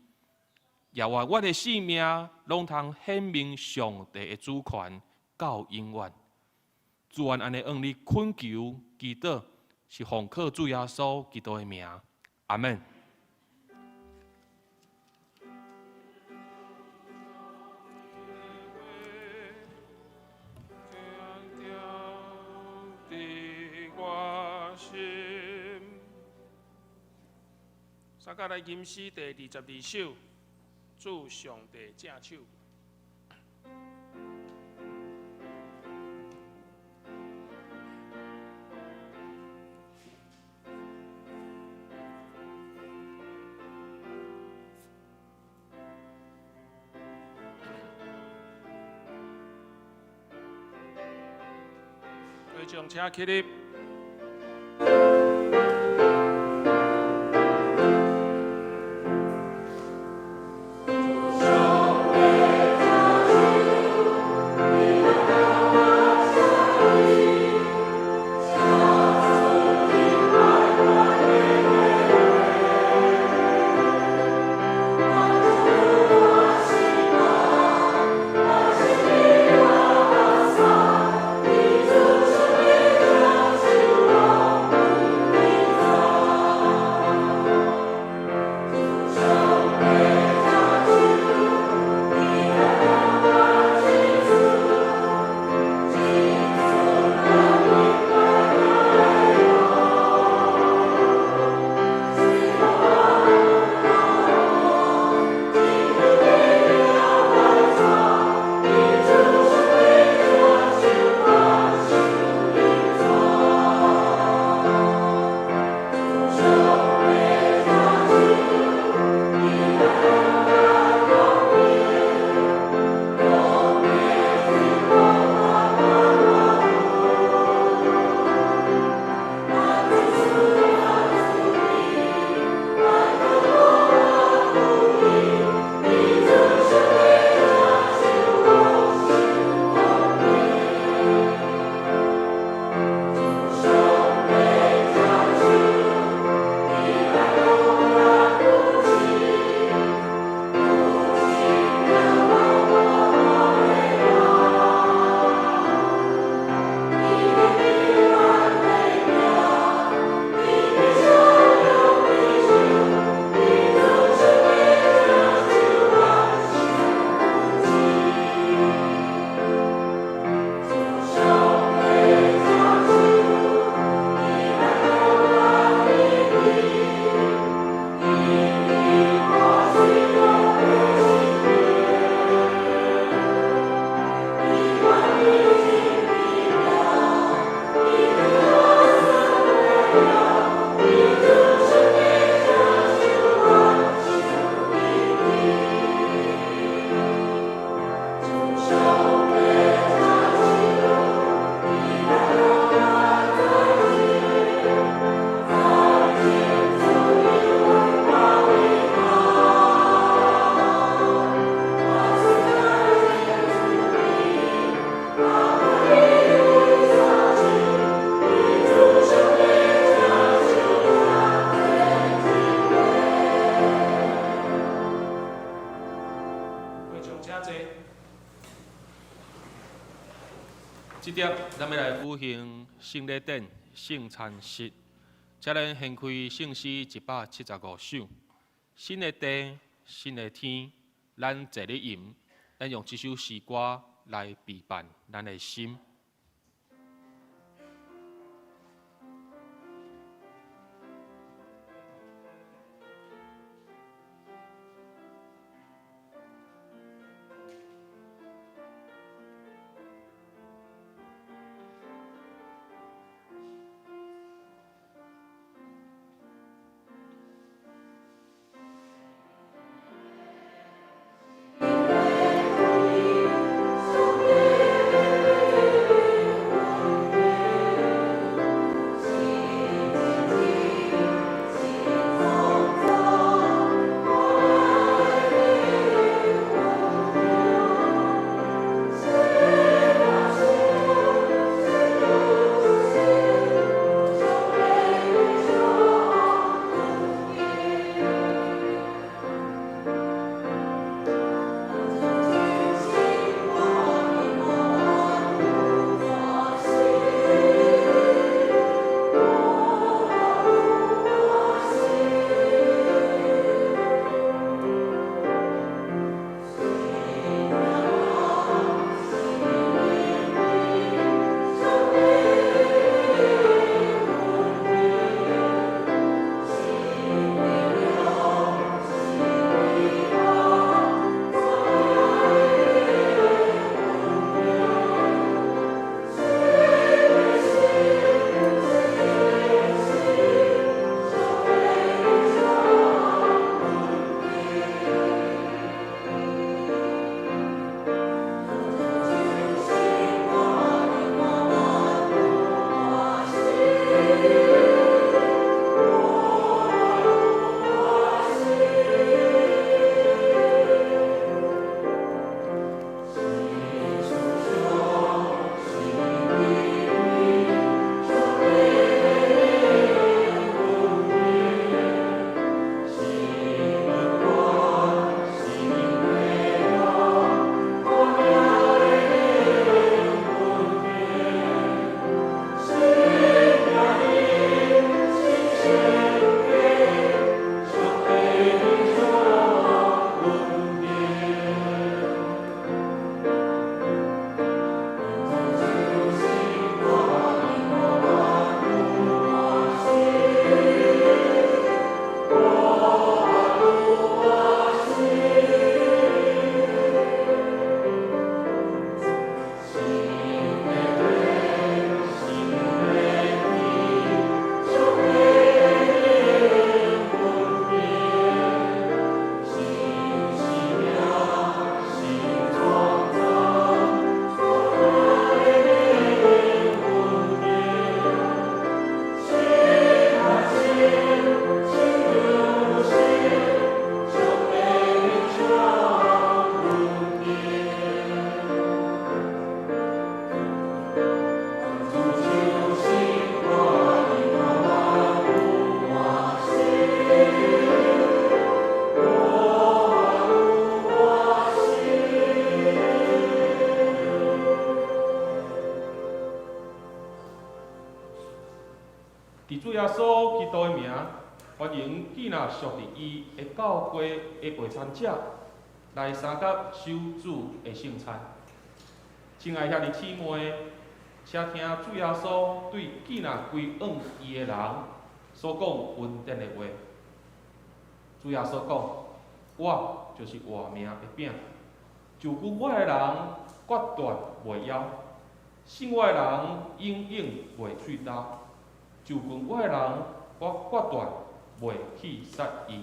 也願阮的生命攏通顯明上帝的主權到永遠。主，阮按呢向你懇求祈禱，是奉靠主耶穌基督的名，阿們。大家來吟詩第22首，主上帝正手。會眾請起立。這點咱欲來舉行聖禮典聖餐式，請咱掀開聖詩175首。新的地，新的天，咱坐咧吟，咱用這首詩歌來備辦咱的心。憑既若屬佇伊的教會的陪餐者來相佮守主的聖餐。親愛兄弟姊妹，請聽主耶穌對既若歸向伊的人所講恩典的話。主耶穌講：我就是活命的餅，就近我的人決斷袂枵，信我的人永遠袂喙焦。就近我的人，我決斷袂棄殺伊。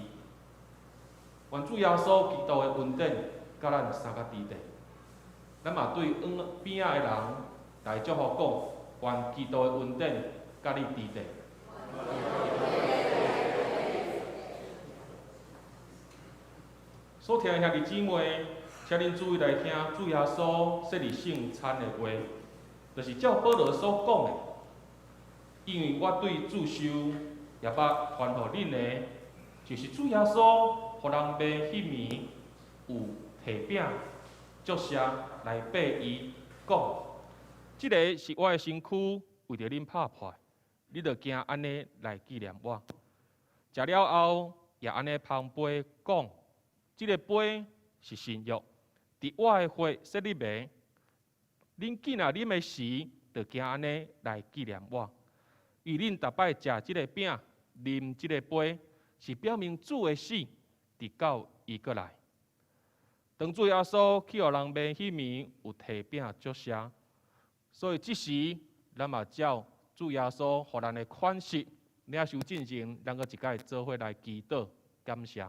願主耶穌基督的恩典，佮咱相佮佇咧。咱嘛對邊仔的人來祝福講，願基督的恩典佮你佇咧。所聽的兄弟姊妹，請恁注意來聽主耶穌設立聖餐的話，就是照保羅所講的。因為我對主受，也捌傳予恁的，就是主耶穌予人賣彼暝有提餅，祝謝來擘伊，講：這个是我的身軀，為著恁拍破，你著行按呢來紀念我。食了後，也按呢捧杯講：這个杯是新約，佇我的血設立的。恁既若啉的時，著行按呢來紀念我。因為恁逐擺食這个餅、啉這个杯，是表明主的死，直到伊閣來。當主耶穌去予人賣彼暝，有提餅祝謝，所以這時咱嘛照主耶穌予咱的款式領受進前，咱閣一擺做伙來祈禱感謝。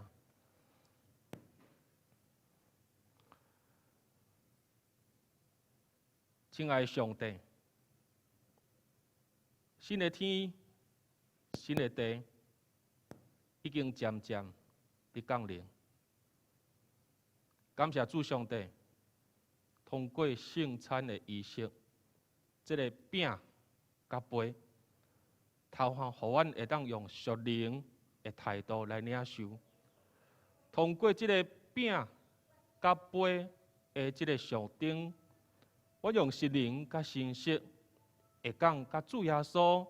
親愛的上帝，新的天、新的地已經漸漸佇降臨。感謝主上帝，通過聖餐的儀式，這个餅佮杯，頭項予阮會當用屬靈的態度來領受。通過這个餅佮杯的這个象徵，阮用心靈佮心識，會當佮主耶穌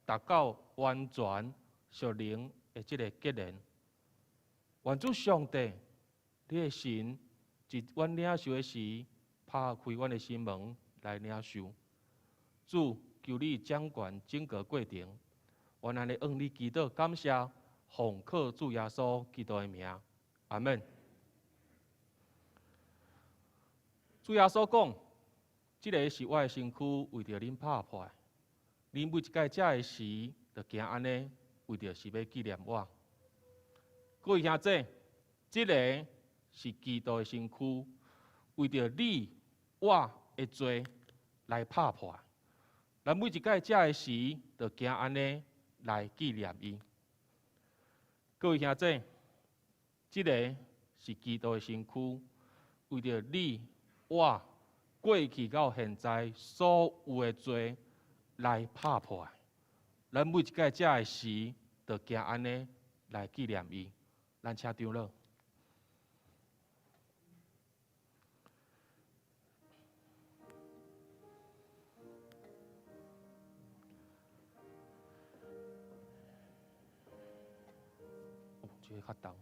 達到完全屬靈的這个結連。願主上帝，你的神，佇阮領受的時，拍開阮的心門來領受。主，求你掌權整個過程，阮按呢向你祈禱感謝，奉靠主耶穌基督的名，阿們。主耶穌講：這个是我的身軀，為著恁拍破。恁每一擺食的時，就行按呢，為著是欲紀念我。各位兄弟，這个是基督的身軀，為著你我的罪來拍破。咱每一擺食的時，就行按呢來紀念伊。各位兄弟，這个是基督的身軀，為著你我過去到現在所有的罪來拍破。咱每一擺食的時，就行按呢來紀念伊。咱請長老。哦，這个較重。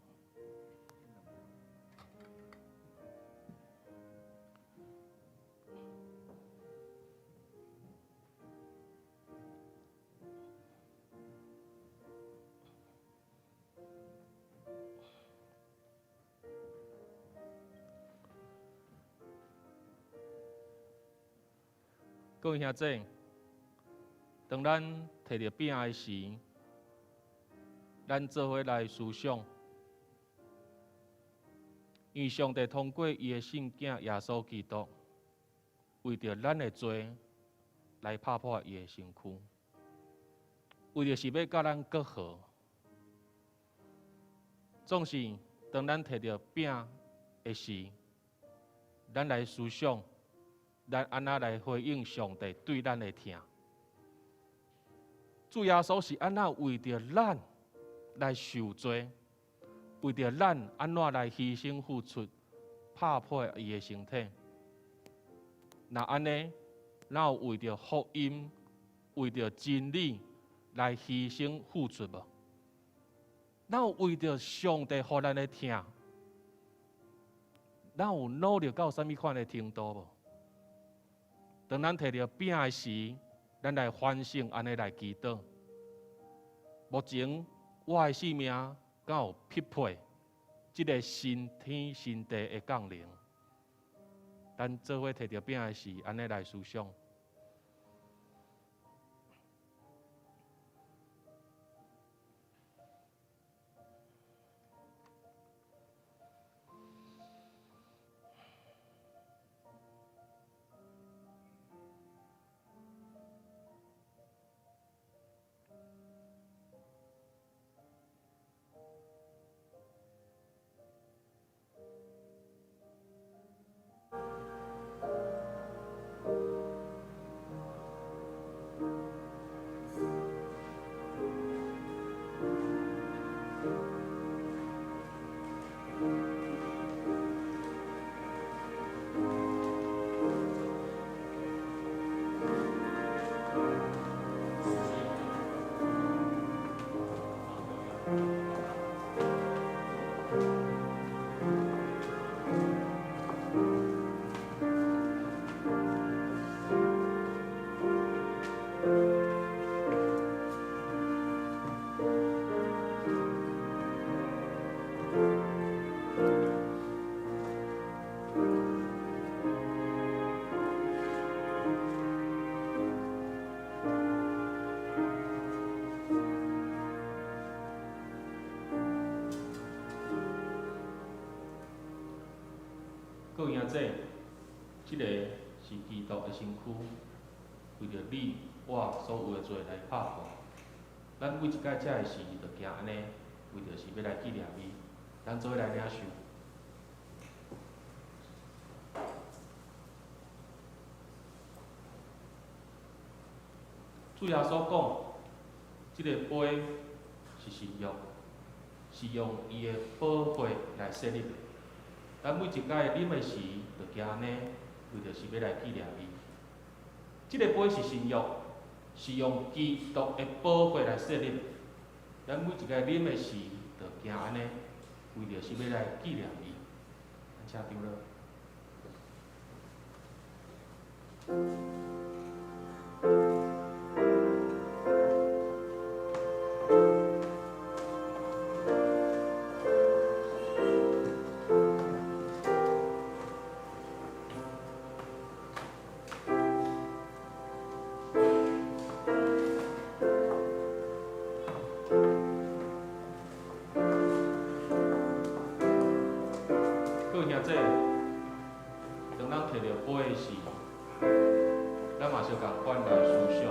各位兄弟，當咱提著餅的時，咱做伙來思想，因為上帝通過伊的聖囝耶穌基督，為著咱的罪來拍破伊的身軀，為著是欲佮咱割和。總是當咱提著餅的時，咱來思想，咱按怎來回應上帝對咱的疼？主耶穌是按怎為著咱來受罪，為著咱按怎來犧牲付出，拍破伊的身體？若按呢，咱有為著福音、為著真理來犧牲付出無？咱有為著上帝予咱的疼，咱有努力到啥物款的程度無？當咱提著餅的時，咱來反省，按呢來祈禱。目前我的性命敢有匹配這个新天新地的降臨？咱做伙提著餅的時，按呢來思想。各位兄弟，這个是基督的身軀，為著你我所有的罪來拍破。咱每一擺食的時，就行按呢，為著是欲來紀念伊。咱做伙來領受。主耶穌講，這个杯是新約，是用伊的寶血來設立的。咱每一擺啉的時，就行按呢，為著是欲來紀念伊。這个杯是新約，是用基督的寶血來設立的。咱每一擺啉的時，就行按呢，為著是欲來紀念伊。請長老。各位兄弟，當咱提著杯的時，咱嘛相仝款來思想，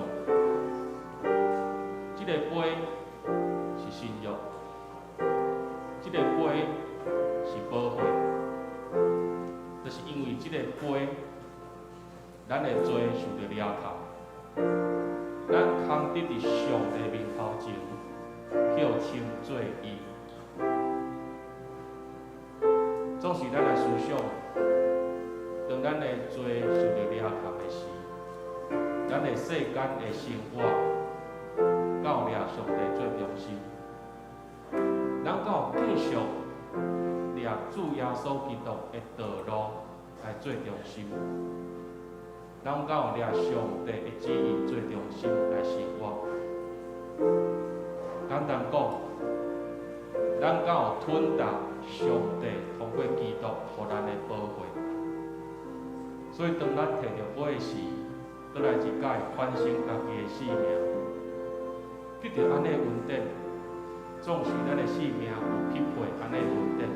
這个杯是新約，這个杯是寶血，就是因為這个杯，咱的罪受著掠扣，咱空得佇上帝面頭前，去予稱做義。總是咱來思想，當咱的罪受著掠扣的時，咱的世間的生活，敢有掠上帝做中心？咱敢有繼續掠主耶穌基督的道路來做中心？咱敢有掠上帝的旨意做中心來生活？簡單講，咱敢有吞達上帝通過基督予咱的寶血？所以當咱提著杯的時，閣來一擺反省家己的性命，得著按呢恩典，總是咱的性命有匹配按呢恩典。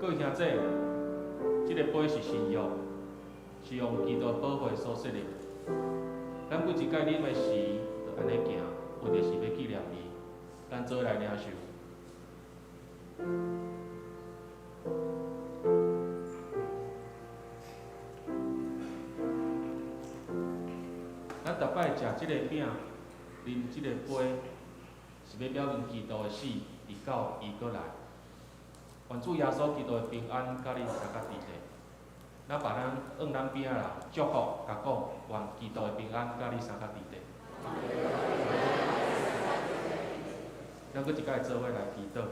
各位兄姊，這个杯是新約，是用基督寶血所設立。咱每一擺啉的時，就按呢行，為著是欲紀念伊。咱做伙來領受。咱逐擺食這个餅，啉這个杯，是欲表明基督的死，直到伊閣來。願主耶穌基督的平安，佮恁相佮佇咧。咱把咱向咱邊仔人祝福，共講，願基督的平安佮你相佮佇咧。咱閣一擺做伙來祈禱。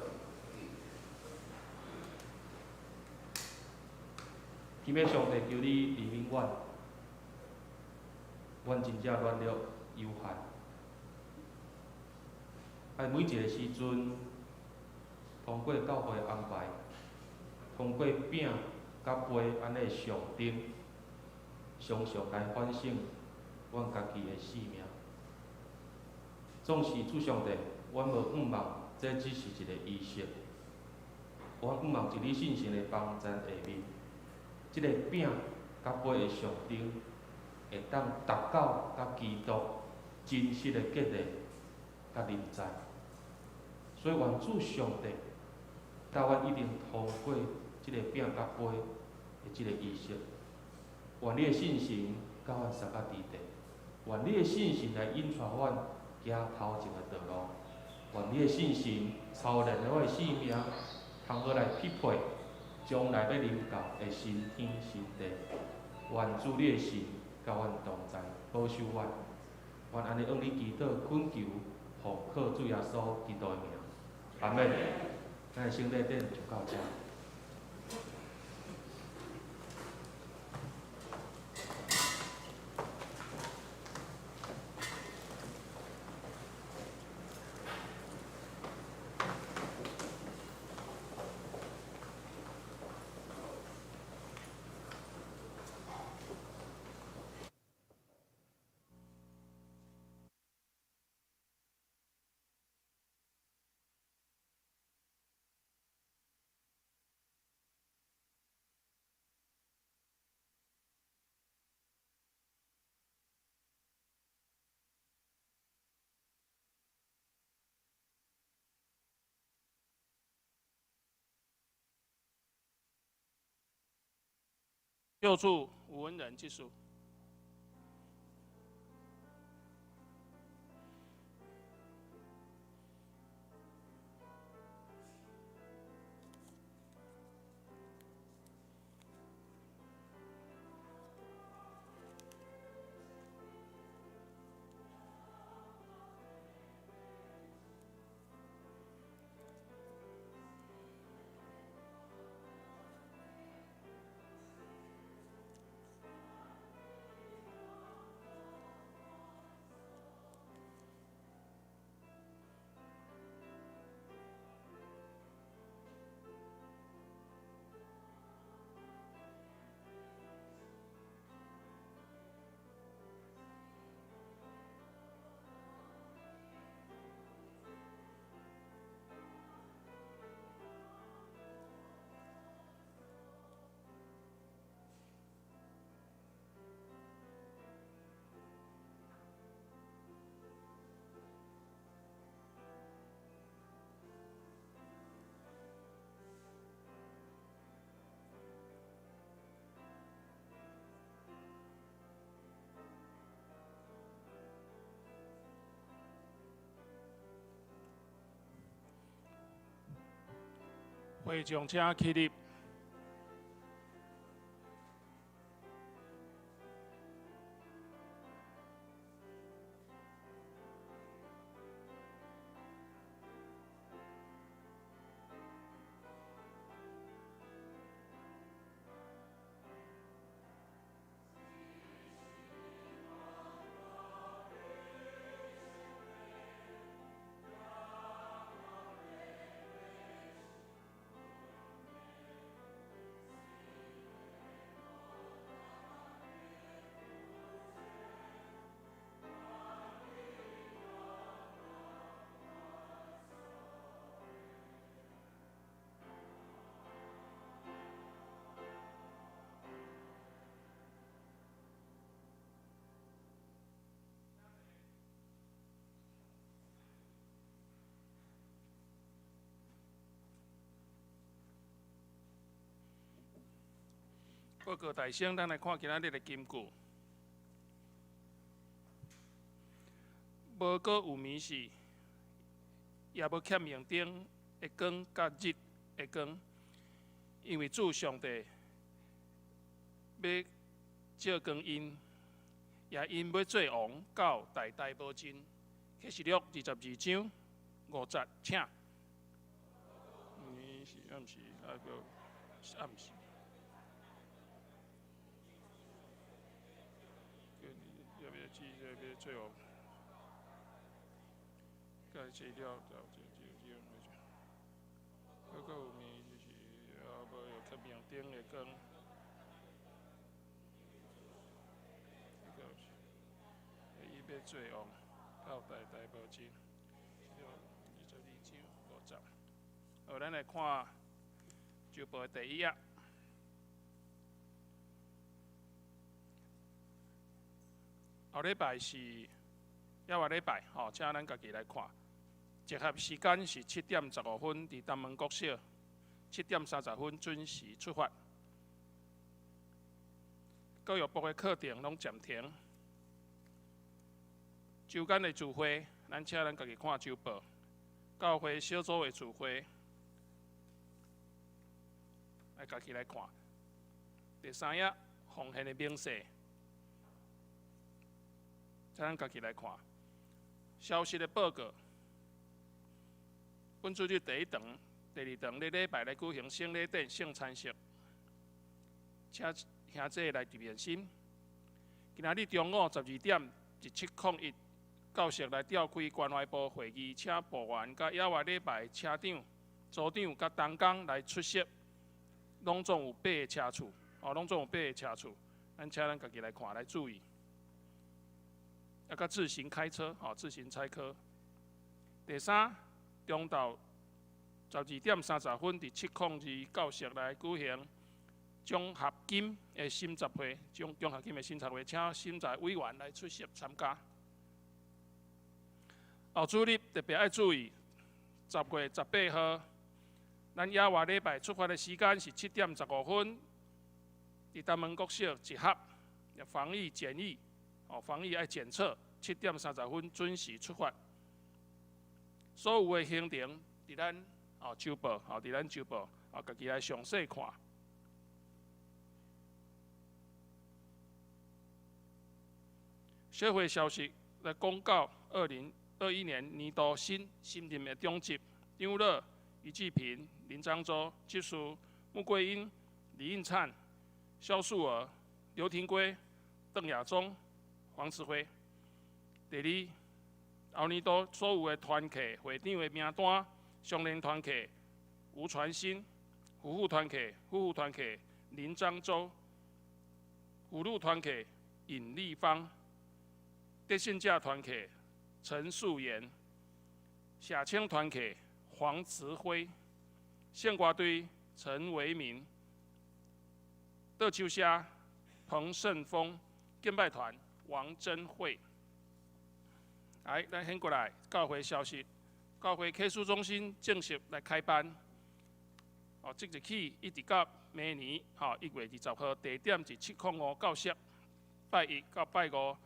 今仔上帝求你憐憫阮，阮真正軟弱有限。啊，每一个時陣，通過教會安排，通過餅佮杯按呢象徵，常常來反省阮家己的性命。總是主上帝，阮無向望，這只是一个儀式。阮向望佇你聖神的幫贊下面，這个餅佮杯的象徵，會當達到佮基督真實的結合佮臨在。所以願主上帝，帶阮一定通過這个餅佮杯的這个儀式，願你的聖神佮阮相佮佇咧，願你的聖神來引帶阮行頭前的道路，願你的聖神操練我的性命，通好來匹配將來欲臨到的新天新地。願主你的神佮阮同在，保守阮。願按呢向你祈禱懇求，奉靠主耶穌基督的名，阿們。咱的聖禮典就到遮。救助吳文仁技術。會眾請起立。報告大聲，咱來看今仔日的金句。無閣有暝時，也無欠明燈的光佮日的光，因為主上帝欲照光𪜶，也𪜶欲做王到代代無盡。啟示錄22章5節，請。暝時暗時啊閣暗時。要欲做王。該這了，就這這這，閣有暝就是啊，無有缺明燈的光。伊欲做王，到代代無盡。22章5節。好，咱來看週報的第一頁。後禮拜是抑外禮拜，吼，請咱家己來看。集合時間是7點15分，佇東門國小，7點30分準時出發。教育部的課程攏暫停。週間的聚會，咱請咱家己看週報。教會小組的聚會，來家己來看。第三頁奉獻的明細，請咱家己來看。消息的報告，本主日第一堂、第二堂咧禮拜來舉行聖禮典、聖餐式，請兄弟來入熱心。今仔日中午12點1701，教室來召開關懷部會議，請部員佮野外禮拜車長、組長佮同工來出席，攏總有八個車次，哦，攏總有八個車次，咱請咱家己來看，來注意。啊，佮自行開車，吼，自行開車。第三，中晝12點30分，佇702教室來舉行獎學金的審查會，獎學金的審查會，請審查委員來出席參加。後主日特別愛注意，10月18號，咱野外禮拜出發的時間是7點15分，佇東門國小集合，防疫檢疫，哦，防疫愛檢測，7點30分準時出發。所有的行程佇咱哦週報，哦佇咱週報，哦家己來詳細看。小會消息來公告，2021年年度新新任的長執張樂、余志平、林漳洲、執事穆桂英、李應燦、蕭素娥、劉廷圭、鄧亞中、黃慈輝。第二，後年度所有的團契會長的名單：雙連團契吳傳新、夫婦團契夫婦團契林漳洲、福祿團契尹麗芳、得勝者團契陳素妍、社青團契黃慈輝、聖歌隊陳維民、桌球社彭勝峰、敬拜團王貞惠。來，咱先過來教會消息。教會啟思中心正式來開班。哦，即日起一直到明年，吼1月20號，地點是705教室，拜一到拜五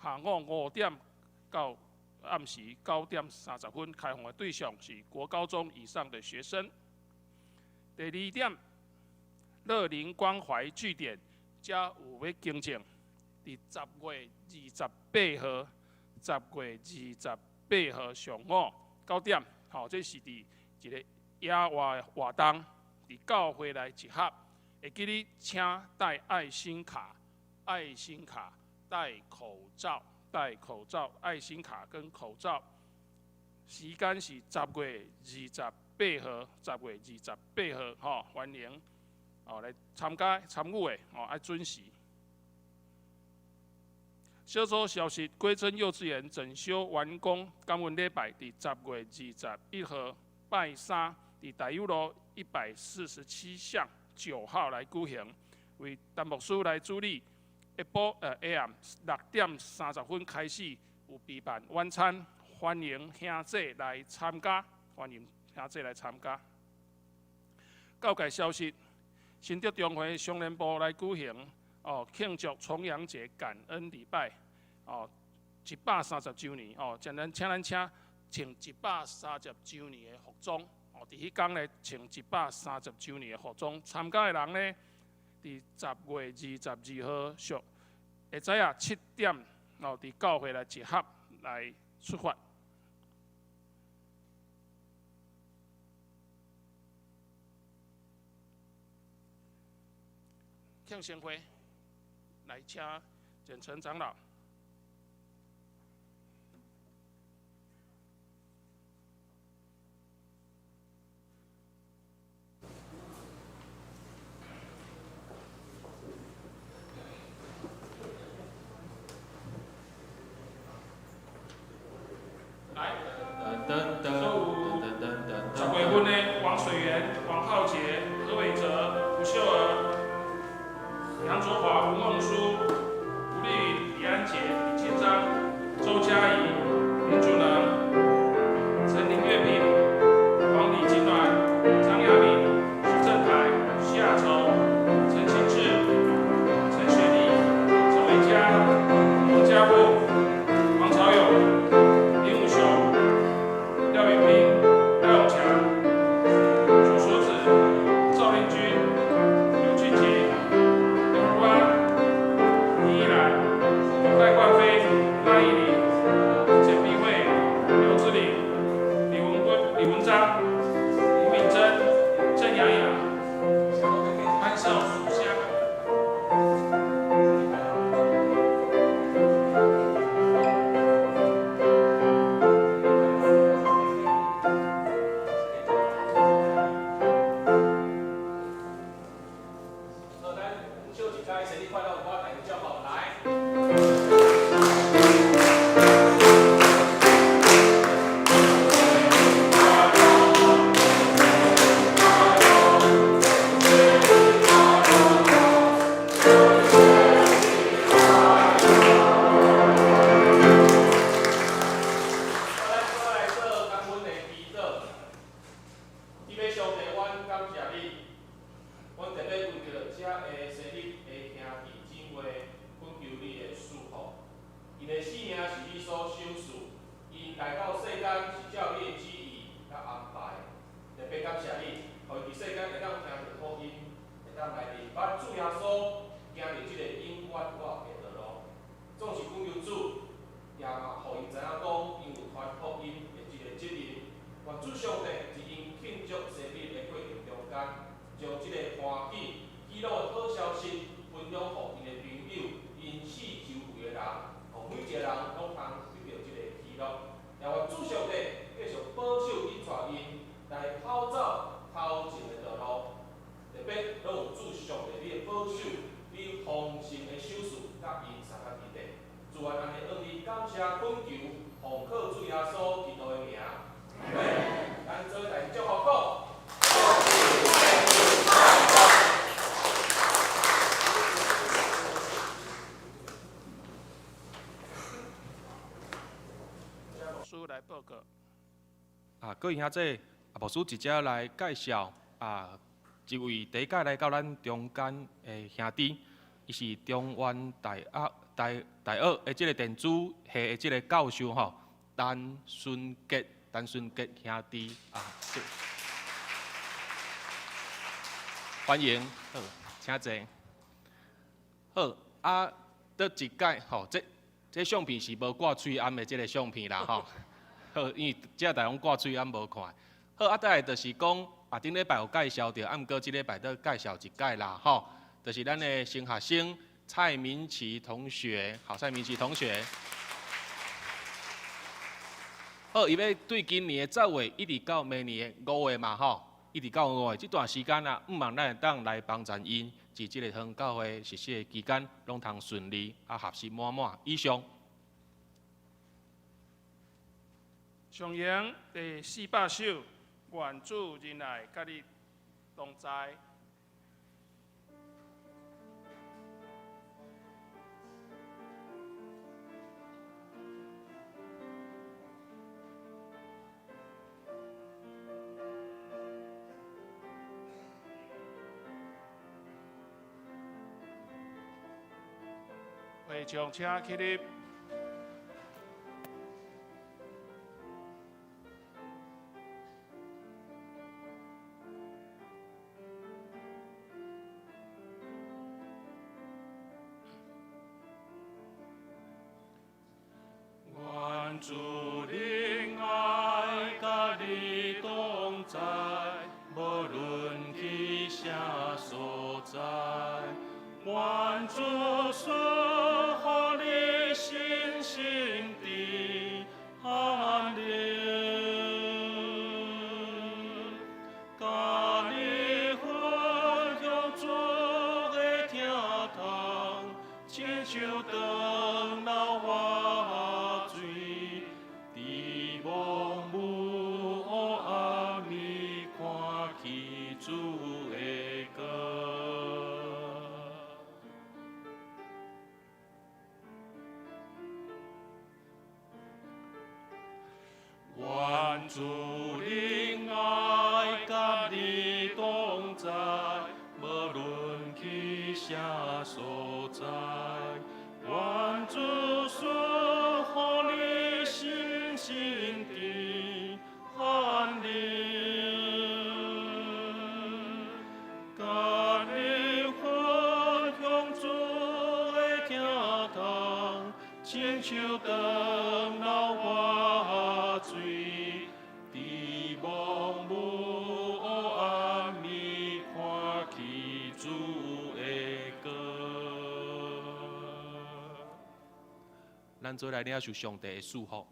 下午5點到暗時9點30分，開放的對象是國高中以上的學生。第二點，樂齡關懷據點，遮有欲更正，佇10月28號，10月28號上午9點，吼，這是佇一個野外活動，佇教會來集合，會記得請帶愛心卡，愛心卡，戴口罩，戴口罩，愛心卡跟口罩。時間是十月二十八號，十月二十八號，吼，歡迎哦來參加參與的，哦愛準時。小組消息：歸真幼稚園整修完工，感恩禮拜佇10月21號拜三，佇大有路147巷9號來舉行，為陳牧師來主禮。下晡下暗6點30分開始，有備辦晚餐，歡迎兄弟來參加，歡迎兄弟來參加。教界消息：新竹中會商聯部來舉行哦慶祝重陽節感恩禮拜哦130週年哦，請咱請咱請穿130週年的服裝哦，佇彼工咧穿130週年的服裝參加的人咧，佇10月22號上下早啊7點哦，佇教會來集合來出發。慶生會來請簡成長老。來，所有10月份的王水源、王浩杰、何偉哲、吳秀兒、楊卓華、吳夢舒、吳麗雲、李安杰、李慶章、周嘉怡、林祖能、陳林月平、黃李金鑾、張亞敏、徐正凱、徐亞洲、陳清志、陳雪麗、陳偉嘉、王家富、王朝勇、林武雄、廖云斌、廖永強、褚淑子、趙令君、劉俊杰、劉如安、李依蘭、賴冠飛、賴義林、簡碧慧、劉志玲、李文坤、李文章、吳敏珍、鄭雅雅、潘少淑香。好，咱唱一擺生日快樂歌，大家祝福來。好，咱再來做感恩的祈禱。天父上帝，阮感謝你，阮特別為著遮个生日的兄弟姊妹，懇求你的賜福。𪜶的生命是你所賞賜，𪜶來到世間是照你的旨意佮安排。特別感謝你，予𪜶佇世間會當聽著福音，會當來認捌主耶穌，行佇這個永遠活的道路。總是懇求主，也嘛予𪜶知影講，𪜶有傳福音的這個責任。願主上帝佇𪜶慶祝生日的過程中間，將這個歡喜、喜樂的好消息分享予𪜶的朋友、𪜶四周圍的人，予每一個人攏通得著這個喜樂。也願主上帝繼續保守緊帶𪜶來跑走頭前的道路，特別攏有主上帝你的保守、你豐盛的賞賜佮𪜶相佮佇底。主啊，按呢向你感謝懇求，奉靠主耶穌基督的名。阿們。咱做伙來祝福講。請牧師來報告。啊，各位兄弟，啊，牧師直接來介紹啊，一位第一屆來到咱中間的兄弟，伊是中原大學大大學的這個電子系的這個教授吼，陳順傑，陳順傑兄弟啊，歡迎，好，請坐。好，啊，倒一屆吼，這這相片是無掛喙罨的這個相片啦吼。好，因為這大攏掛喙罨無看。好，啊，再來就是講，啊，頂禮拜有介紹著，啊，毋過這禮拜閣介紹一擺啦，吼，就是咱的新學生蔡明琪同學，好，蔡明琪同學。好，伊欲對今年的10月一直到明年的5月嘛，吼，一直到5月這段時間啊，向望咱會當來幫贊𪜶，佇這個遠教會實施的期間，攏通順利啊，學習滿滿。以上。上詠第400首，願主仁愛佮你同在。弟兄，請起立。願主的愛佮你同在，無論去啥所在。願主賜予你身心的安寧，佮你分享主的疼痛，親像長流活水，佇茫無黑暗暝看見主的光。願主的愛佮你同在，無論去啥所在。願主賜予你身心的安寧，佮你分享主的疼痛，親像長流活水，佇茫無黑暗暝看見主的光。咱做來領受上帝的祝福。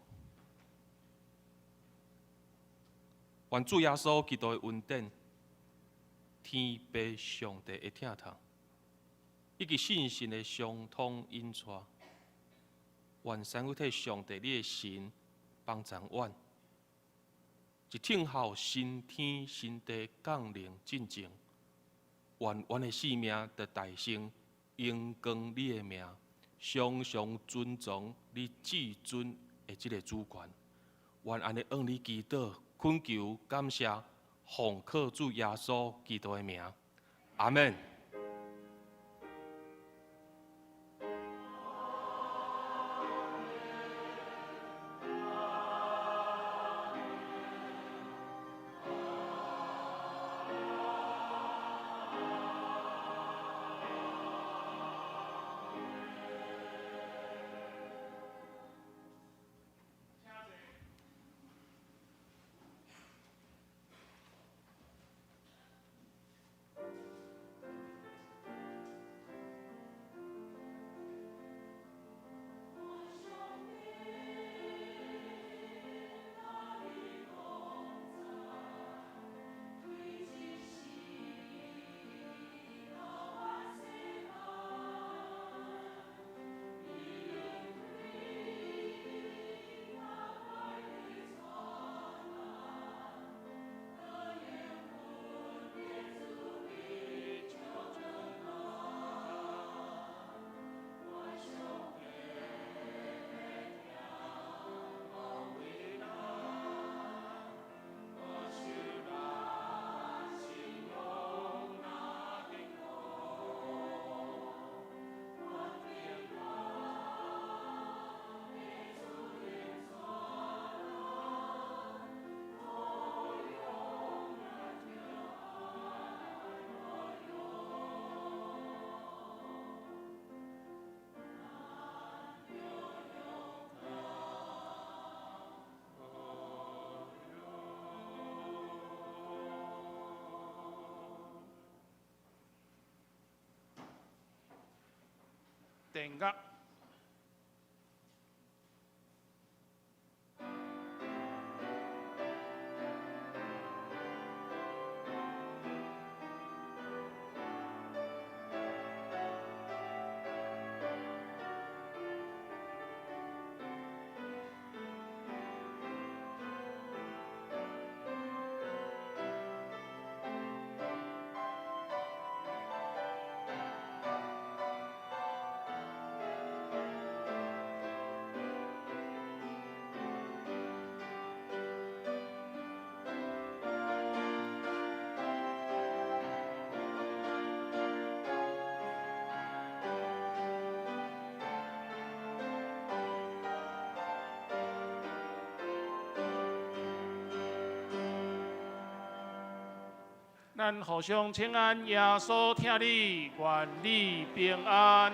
願主耶穌基督的恩典、天父上帝的疼痛，以及聖神的相通引帶，願三位一體上帝你的神幫助阮，一聽候新天新地降臨進前，願阮的生命得大成榮光你的名，常常尊崇你至尊的這个主權。願按呢向你祈禱、懇求、感謝，奉靠主耶穌基督的名，阿們。電樂。咱互相請安，耶穌疼你，願你平安。